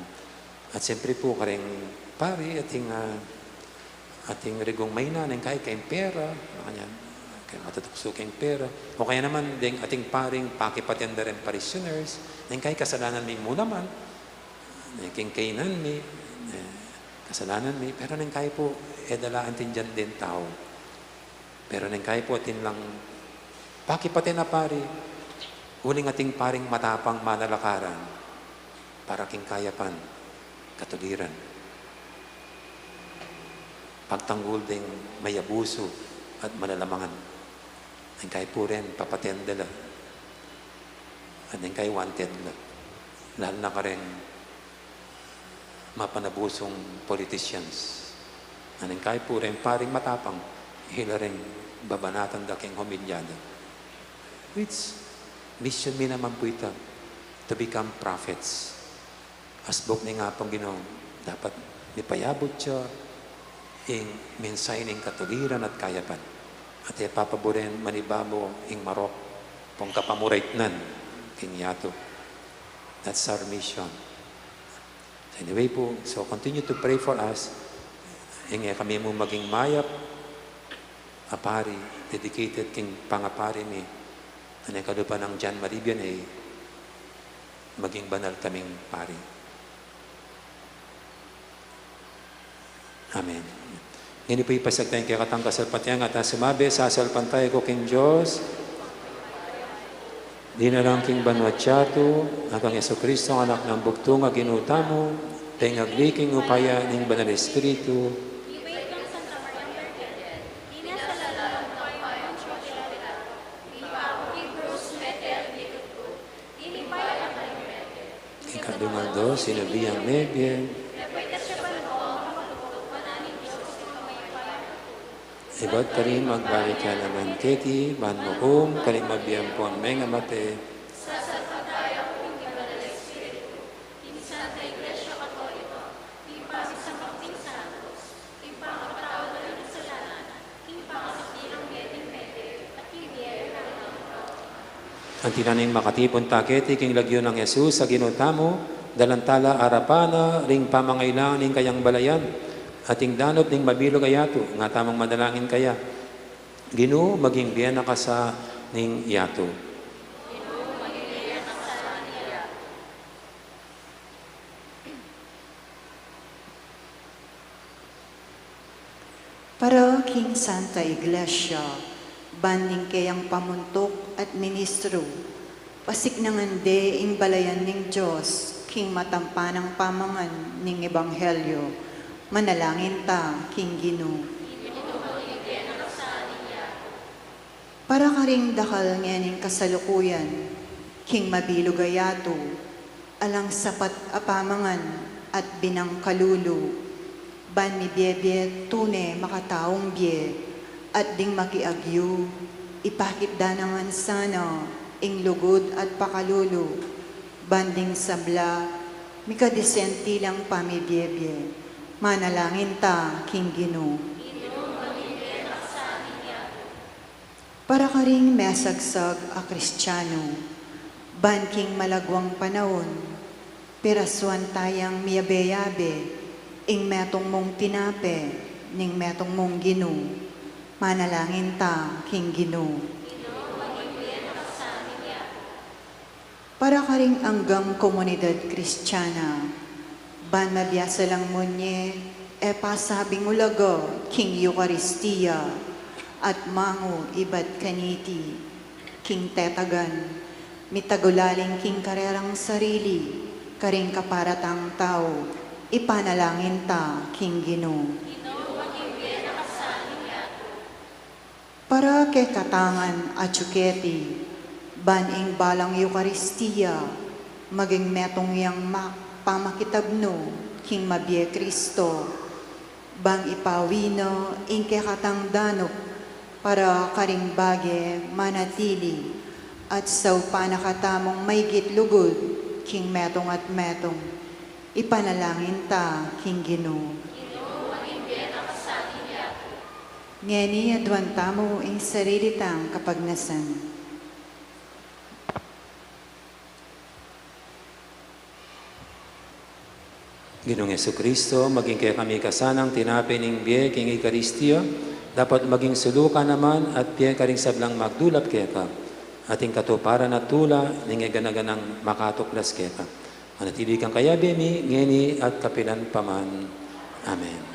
at siyempre pu, kareng pari, atin, ah, atin rigung maina, neng kay keng pera, makanyan, keng matutuksu keng pera. O kaya naman, deng atin paring pakipatyan da reng parishioners, neng kay kasalanan mi mu naman, eh, keng kainan mi, eh, kasalanan mi, pero neng kay pu, e da la antin dyan deng tau. Pero neng kay pu atin lang pakipatyan a pari, uling atin paring matapang manalakaran para king kayapan, katuliran. Pagtanggul deng mayabusu at malalamangan. Neng kay pu rin, papatyan da la. At neng kay wanted la. Lalo na kareng mapanabusung politicians. Nanu ing kaipu reng paring matapang, ila reng babanatan da king homilya da. Which mission mi naman pu ita, to become prophets. Asbuk ning Apung Ginu, dapat mipayabut ya ing mensahe ning katuliran at kayapan. At e papaburen manibabu ing marok pung kapamuraitnan king yatu. That's our mission. So anyway pu, so continue to pray for us. Ing e kami mu maging mayap a pari, dedicated king pangapari mi. Ane kalupa nang John Marie Vianney, maging banal kaming pari. Amen. Ngeni pu ipasiag taya ing kekatang kasalpantayanan at sumabi, sasalpantaya ku king Dios, dinalang king banua at yatu, at kang Jesucristo, anak nang bugtung a Ginu tamu, pengagli king upaya ning Banal Espiritu, ing kadungan do, sinabi yang mebie, ibat karin magbalik ya naman keti, ban mukum karing mabie ampon mengamate. Anti na ning makatipun ta keti king lagyu nang Jesus a Ginu tamu, dalan tala arapan na ring pamangailangan ning kayang balayan, at ing danup ning mabilug a yatu, nga tamung manalangin kaya. Ginu, maging bie na ka sa ning yatu. Para king Santa Iglesia, ban ning keyang pamuntuk at ministru, pasiknangan de ing balayan ning Dios king matampanang pamangan ning ebanghelyo, manalangin ta king Ginu. Para karing dakal ngening kasalukuyan, king mabilug a yatu, alang sapat a pamangan at binang kalulu, ban mibiebie tune makataung bie, at ding makiagyu, ipakit da naman sana ing lugud at pakalulu, ban ding sabla, mikadisentilang pamibiebie, manalangin ta king Ginu. Para karing mesagsag a Kristianu, ban king malagwang panaun, pirasuan tayang miyabe-yabe ing metung mung tinape ning metung mung Ginu, manalangin ta king Ginu. Para karing anggang komunidad Kristiana, ban mabiasa lang munye e pasabing ulaga king Eukaristia, at mangu ibat kaniti, king tetagan, mitagulaling king karerang sarili, karing kaparatang tau, ipanalangin ta king Ginu. Para kekatangan atyu keti, ban ing balang Eukaristia, maging metung yang ma-, pamakitabnu king mabie Kristo, bang ipawi na ing kekatang danup para karing bage manatili, at saupan na katamung maigit lugud king metung at metung, ipanalangin ta king Ginu. Ngeni aduan tamu ing sarili tang kapagnasan. Ginung Jesucristo, maging kekami ka sanang tinape ning bie king Eukaristia, dapot maging sulu ka naman at bie karing sablang magdulap keka, at ing katuparan at tula ning e gana-ganang makatuklas keka. Manatili kang kayabe mi, ngeni at kapilan pa man. Amen.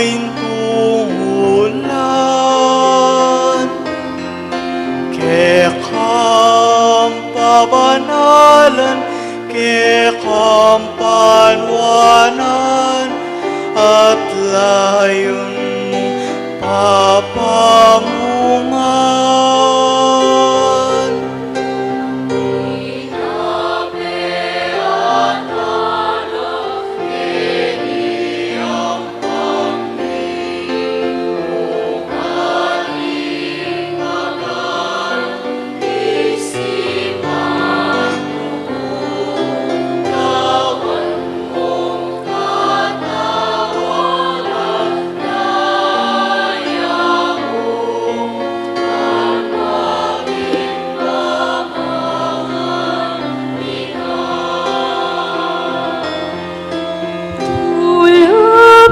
Pintunan kekang pabanalan, kekang panuanan, at layun mung papamungan.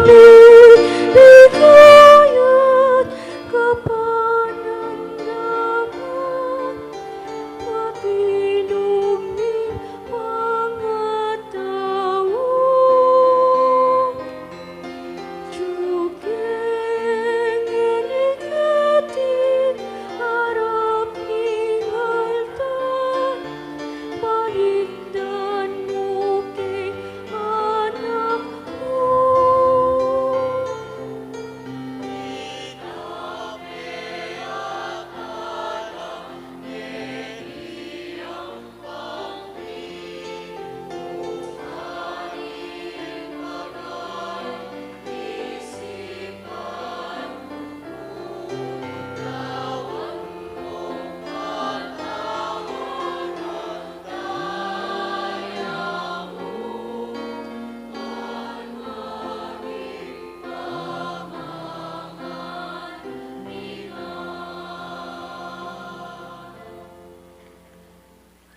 Tulapit, bigayan, kapanandaman, mabilug ning pangatau. Juke ngeni keti arap ning altar, palikdan mu king anak mu.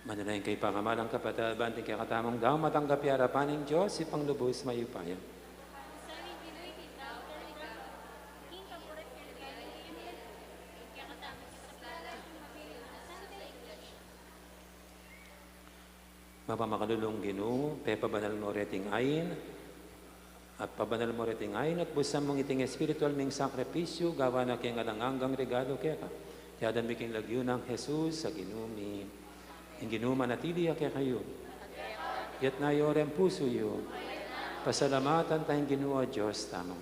Manalangin kayu, pakamalan kung kapatad, ban king kekatamung daun matanggap ya arapan ning Dios, Ibpang lubus mayupaya. Mapamakalulung Ginu, pepabanal mu reting ain, at pabanal mu reting ain, at busan mung iting espiritual ming sakripisyu, gawan na king alang anggang regalu keka. Iti aduan mi king lagyu nang Jesus a Ginu mi. Ing Ginu manatili ya kekayu. Iyatas yu ring pusu yu. Pasalamatan taya ing Ginu a Dios tamu.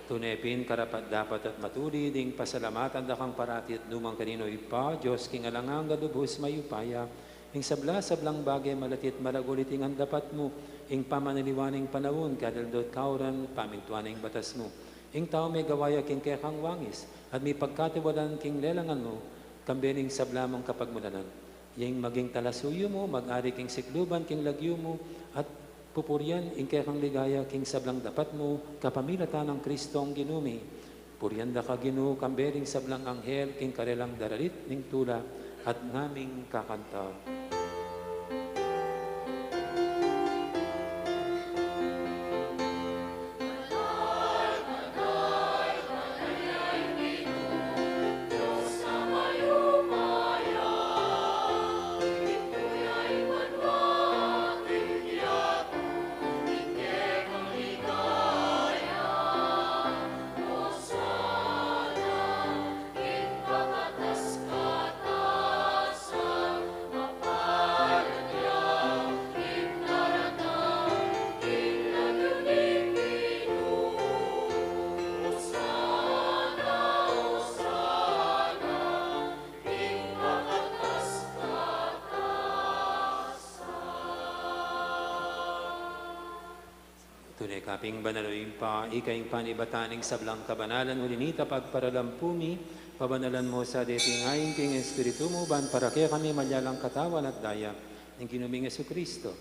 Tune pin karapat-dapat at matulid ing pasalamatan da kang parati at nukarin man, Ibpa, Dios king alang angga, lubus mayupaya. Ing sabla-sablang bage, malati at maragul, iti ngan dapat mu, ing pamanaliwan ning panaun, kadaldo at kauran, pamintuan ning batas mu. Ing tau megawa ya king kekang wangis, at mipagkatiwalaan king lelangan mu, kambe ning sabla mung kapagmulalan. Ing maging talasuyu mu, mag-ari king sikluban king lagyu mu, at pupurian ing kekang ligaya king sablang dapat mu, kapamilatan nang Kristong Ginu mi. Purian da ka, Ginu, kambe ring sablang anghel, king karelang daralit ning tula, at ngaming kakanta. Tune ka pin banal, o Ibpa, ika ing panibatan ning sablang kabanalan, uli na nita pagparalampu mi, pabanalan mu sa deting ain king Espiritu mu, ban para kekami maging katawan at daya ning Ginu ming Jesucristo.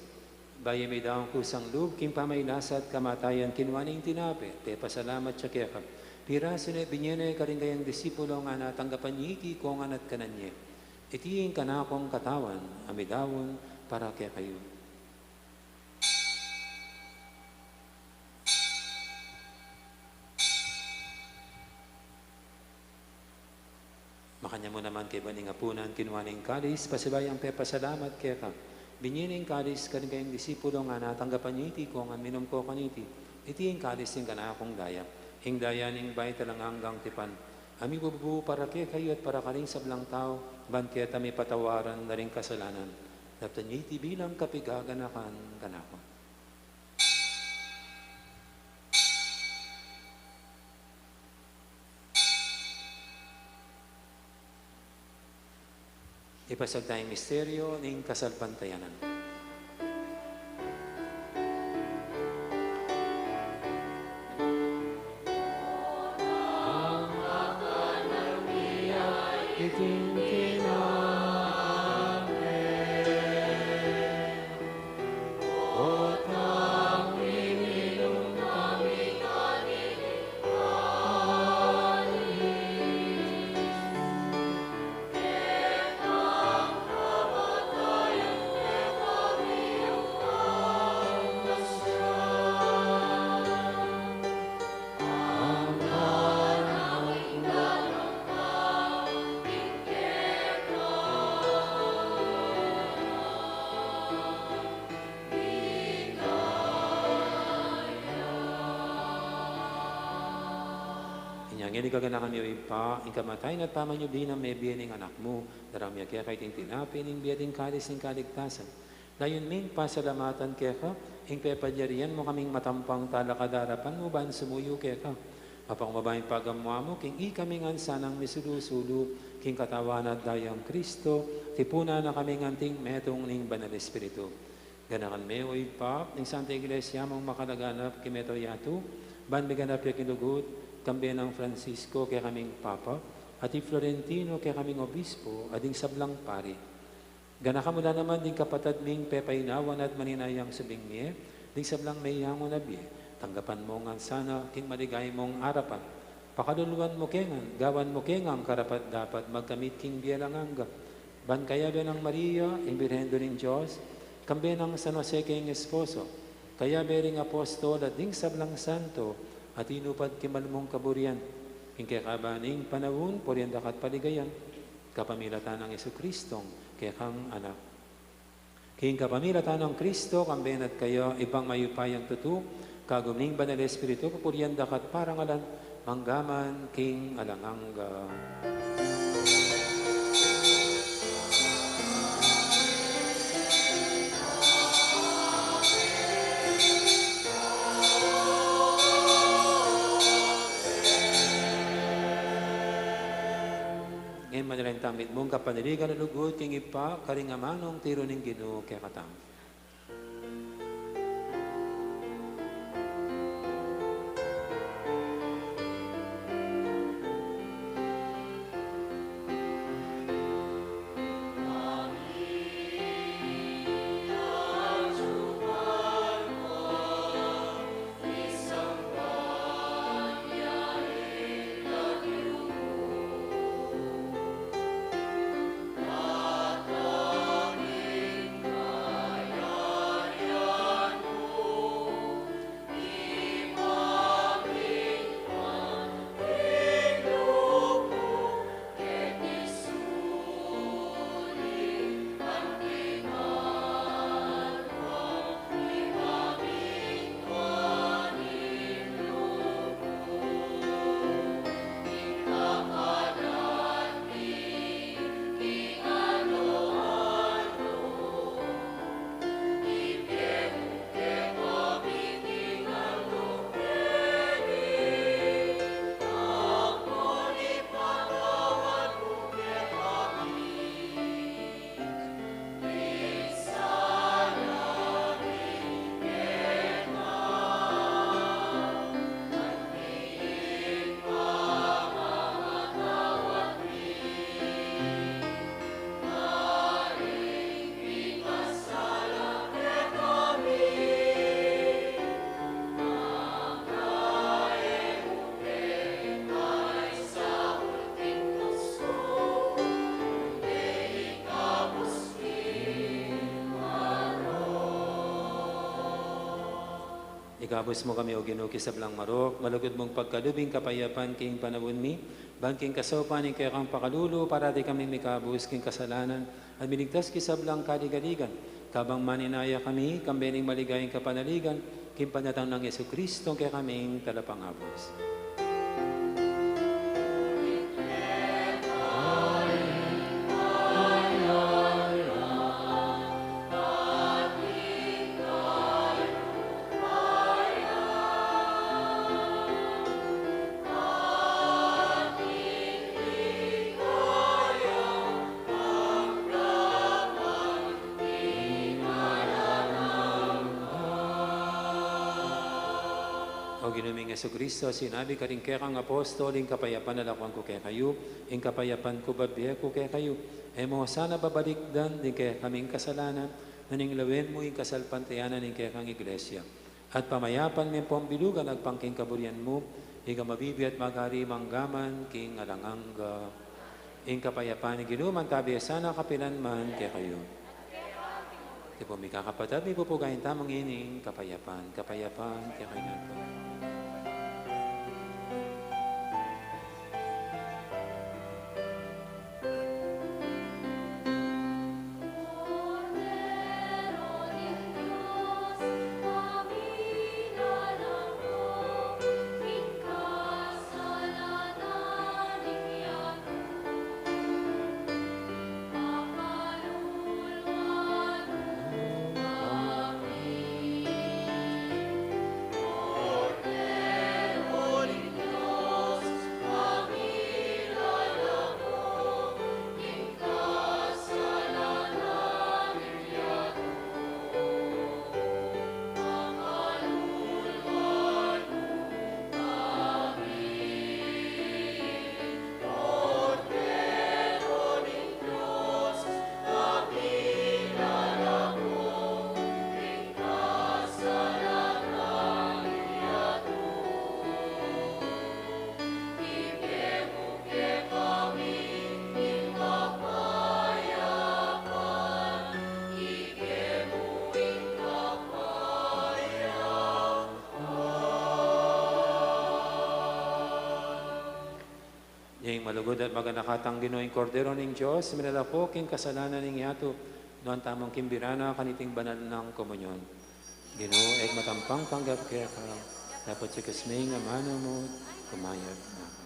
Bayu miyadwang kusang lub king pamagkasakit at kamatayan, kinua ne ing tinape, pepasalamat ya keka, pirasu ne, binie ne karing kayang disipulo, ngana, tanggapan ye iti kongan at kanan ye. Iti ing kanakung katawan a midaun para kekayu. Makanyan mu naman kaybat ning apunan, kinua ne ing kalis, pasibayu yang pepasalamat keka, binie ne ing kalis karing kayang disipulo, ngana, tanggapan ye iti kongan, minum kayu kaniti, Iti ing kalis ning kanakung daya, ing daya ning bayu at alang anggang tipan, a mibubu para kekayu at para karing sablang tau, ban keta mipatawaran na ring kasalanan, daptan ye iti bilang kapigaganakan kanaku. Ipasiag taya ing misteryo ning kasalpantayanan. Inya ngeni gaganakan mi, O Ibpa, ing kamatayan at pamanyubli nang mebie ning Anak mu, darang mi keka iting tinape ning bie at ing kalis ning kaligtasan. Layun ming pasalamatan keka ing pepalyarian mu kaming matampang talakad king arapan mu ban sumuyu keka. Mapakumbaba ing pagamu-amu king ikami ngan sanang misulu-sulu king katawan at dayang Kristo, tipunan na kaming anting metung ning Banal Espiritu. Ganakan me, O Ibpa, ing Santa Iglesia mung makalaganap king mabilug a yatu, ban miganap ya king lugud, kambe nang Francisco kekaming Papa, at i Florentino kekaming Obispo, at ding sablang pari. Ganakan mu la naman ding kapatad ming pepainawan at maninayang subling mie, ding sablang meyangu na bie, tanggapan mu ngan sana king maligaya mung arapan. Pakaluluan mu ke ngan, gawan mu ke ngan karapat-dapat magkamit king bie alang angga. Ban kayabe nang Maria, ing Birhen Indu ning Dios, kambe nang San Jose king esposo, kayabe ring apostol at ding sablang santo, a tinupad king mal mung kaburian, king kekaban ning panaun, purian da ka at paligayan, kapamilatan nang Jesucristong kekang Anak. King kapamilatan nang Kristo, kambe na at kaya, Ibpang mayupayang tutu, kagum ning Banal Espiritu, pupurian da ka at parangalan, mangga man king alang angga. Ngeni manalangin tamu mitmung kapanaligan a lugud king Ibpa, karing amanung tiru ning Ginu kekatamu. Ikabus mu kami, O Ginu, king sablang marok, malugud mung pagkalub ing kapayapan king panaun mi, ban king kasaupan ning kekang pakalulu, parati kaming mikabus king kasalanan, at miligtas king sablang kaligaligan, kabang maninaya kami, kambe ning maligayang kapanaligan, King panyatang nang Jesucristo, kekaming talapangabus. O Ginu ming Jesucristo, sinabi ka karing kekang apostol, ing kapayapan lakuan ku kekayu, ing kapayapan ku bibie ku kekayu. E mu sana babalikdan ding kekaming kasalanan, nune lawen mu ing kasalpantayanan ning kekang Iglesia. At pamayapan me pung bilugan agpang king kaburian mu, ika a mabibie at mag-ari mangga man king alang angga. Ing kapayapan ning Ginu mantabe sana kapilan man kekayu. Iti pu, mikakapatad, mipupugayan tamu ing kapayapan, kapayapan kekayu ngan pu. Ing malugud at maganakang Ginu, ing Kordero ning Dios, milalako king kasalanan ning yatu, nuan tamu king bira na kaniting banal nang komunyon. Ginu, e ku matampang tanggap keka, dapot sikas me ing amanu mu, kumayap na ku.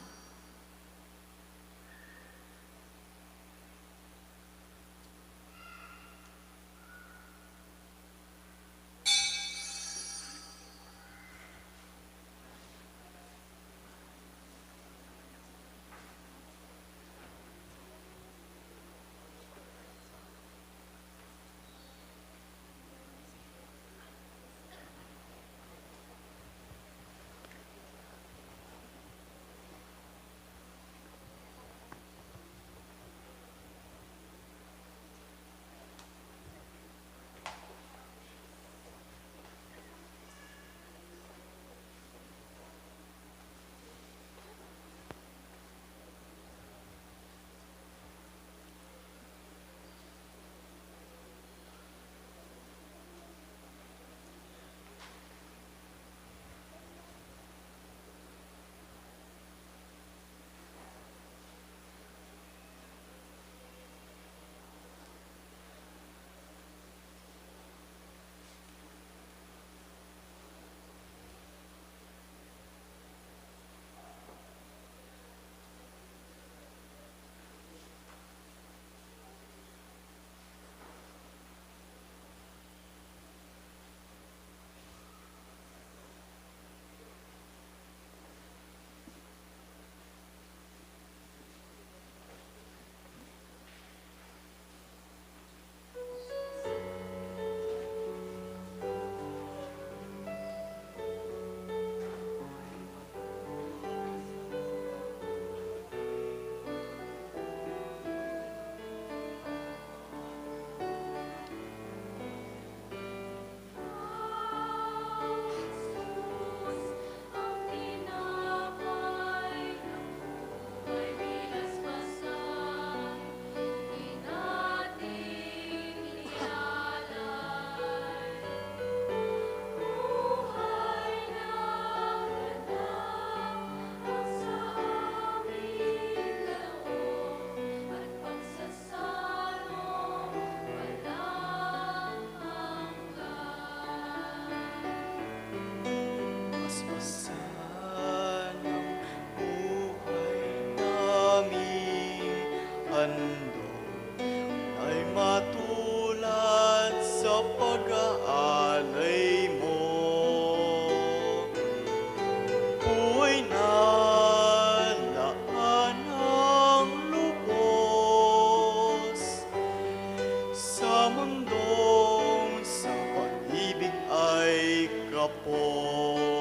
Undong sa pag-ibig ay kapos.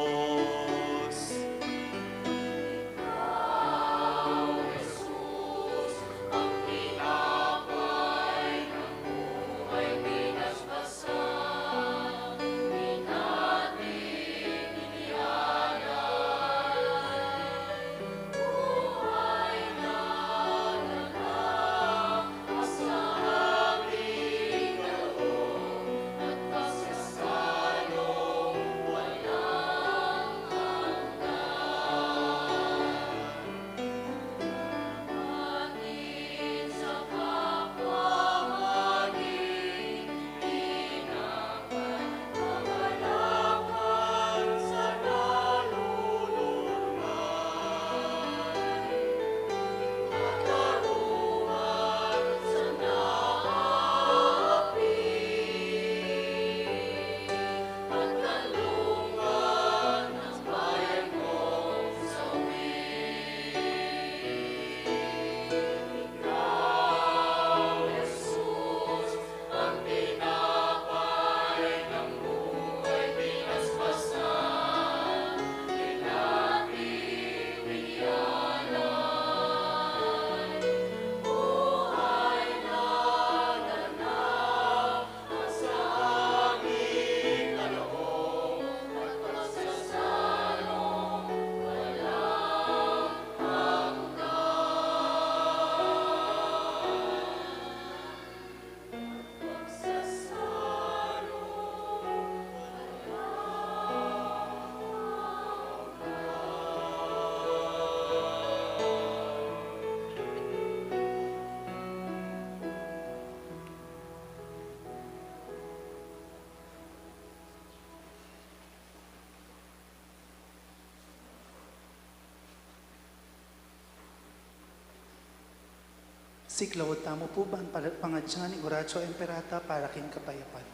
Siklaud tamu pu ban para pangadyan ning Oratio Imperata para king kapayapan.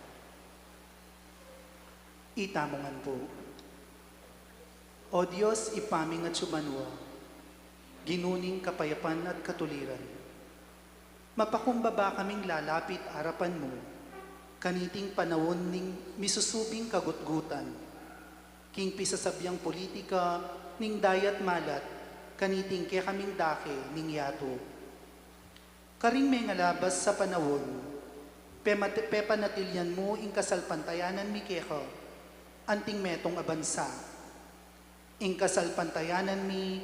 Itamu ngan pu. O Dios, Ibpa ming atsu banua, Ginu ning kapayapan at katuliran, mapakumbaba kaming lalapit arapan mu kaniting panaun ning misusubing kagutgutan king pisasabiang politika ning dayat malat kaniting kekaming dake ning yatu. Karing mengalabas a panaun, pemati-, pepanatilian mu ing kasalpantayanan mi keka anting metung a bansa. Ing kasalpantayanan mi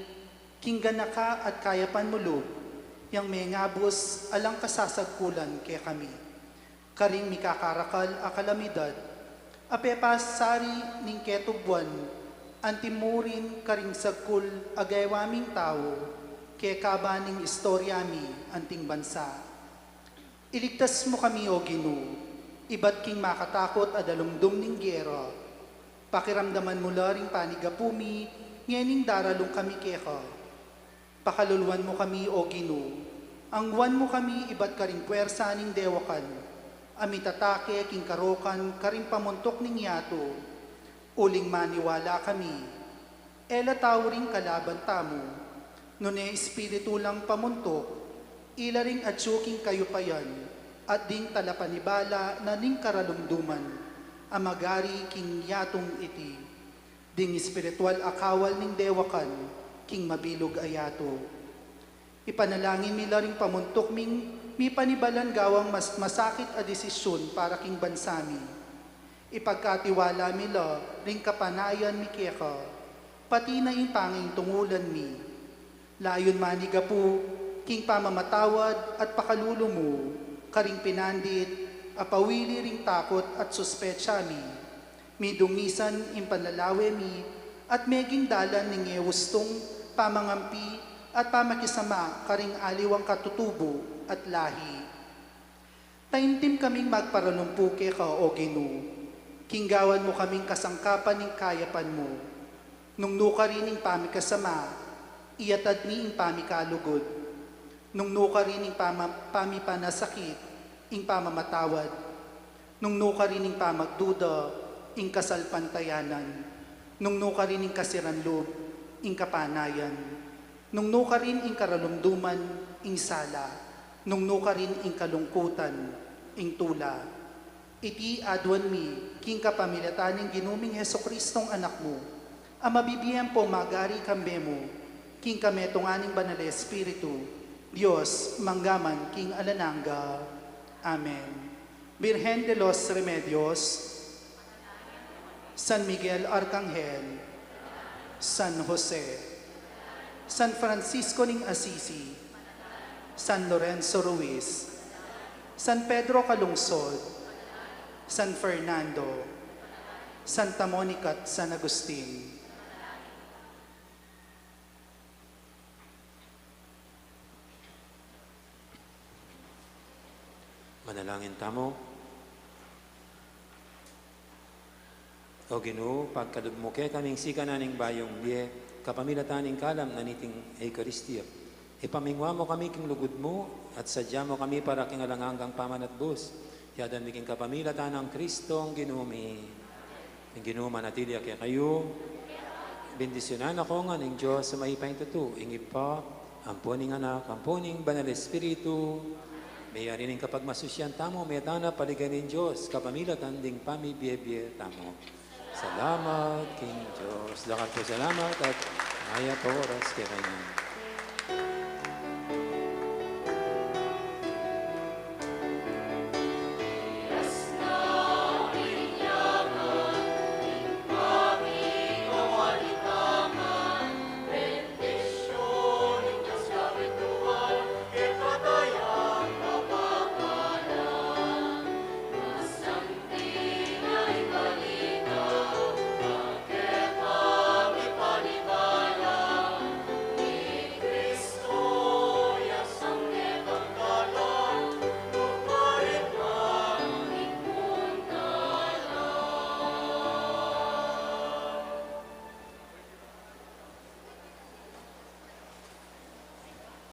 king ganaka at kayapan mu lub yang mengabus alang kasasagkulan kekami karing mikakarakal a kalamidad a pepasari ning ketubuan anti murin karing sagkul a gewa ming tau kekaba ning istorya mi anting bansa. Iligtas mu kami, O Ginu, ibat king makatakut a dalumdum ning gera. Pakiramdaman mu la ring panigapu mi ngening daralung kami keka. Pakaluluan mu kami, O Ginu, angwan mu kami ibat karing puersa ning dewakan a mitatake king karokan karing pamuntuk ning yatu. Uling maniwala kami, e la tau ring kalaban tamu, nune espiritu lang pamuntuk, ila ring atyu king kayupayan at ding talapanibala na ning karalumduman a magari king yatung iti. Ding espiritual a kawal ning dewakan king mabilug a yatu. Ipanalangin mi la ring pamuntuk ming mipanibalan gawang mas-, masakit a desisyun para king bansa mi. Ipagkatiwala mi la ring kapanayan mi keka, pati na ing pangaintungulan mi. Layun manigapu king pamamatawad at pakalulu mu karing pinandit a pawili ring takut at suspetsa mi. Midungisan ing panlalawe mi at meging dalan ning e ustung pamangampi at pamakisama karing aliwang katutubu at lahi. Taimtim kaming magparalumpu keka, O Ginu, king gawan mu kaming kasangkapan ning kayapan mu. Nung nukarin ing pamikasama, iyatad mi ing pamikalugud. Nung nukarin ing pama-, pamipanasakit, ing pamamatawad. Nung nukarin ing pamagduda, ing kasalpantayanan. Nung nukarin ing kasiran lub, ing kapanayan. Nung nukarin ing karalumduman, ing sala. Nung nukarin ing kalungkutan, Ing tula. Iti aduan mi king kapamilatan ning Ginu ming Jesucristong Anak mu, a mabibie ampong magari kambe mu, king kametungan ning Banal a Espiritu, Dios, mangga man king alang angga. Amen. Virgen de los Remedios, San Miguel Arcangel, San Jose, San Francisco ning Assisi, San Lorenzo Ruiz, San Pedro Calungsod, San Fernando, Santa Monica at San Agustin. Manalangin tamu. O Ginu, pagkalub mu kekami ing sikanan ning bayung bie, kapamilatan ning kalam na niting Eukaristia. Ipamingwa mu kami king lugud mu, at sadya mu kami para king alang anggang pamanatbus. Yadan mi king kapamilatan nang Kristong Ginu mi. Ing Ginu manatili ya kekayu. Bendisyunan na kayu ngan ning Dios a mayupaya king tutu, ing Ibpa, ampo ning Anak, ampo ning Banal Espiritu. Meyari ning kapagmasusyan tamu, meta na paligayan ning Dios, kapamilatan ding pamibie-bie tamu. Salamat king Dios. Dakal pung salamat at mayap a oras kekayu ngan.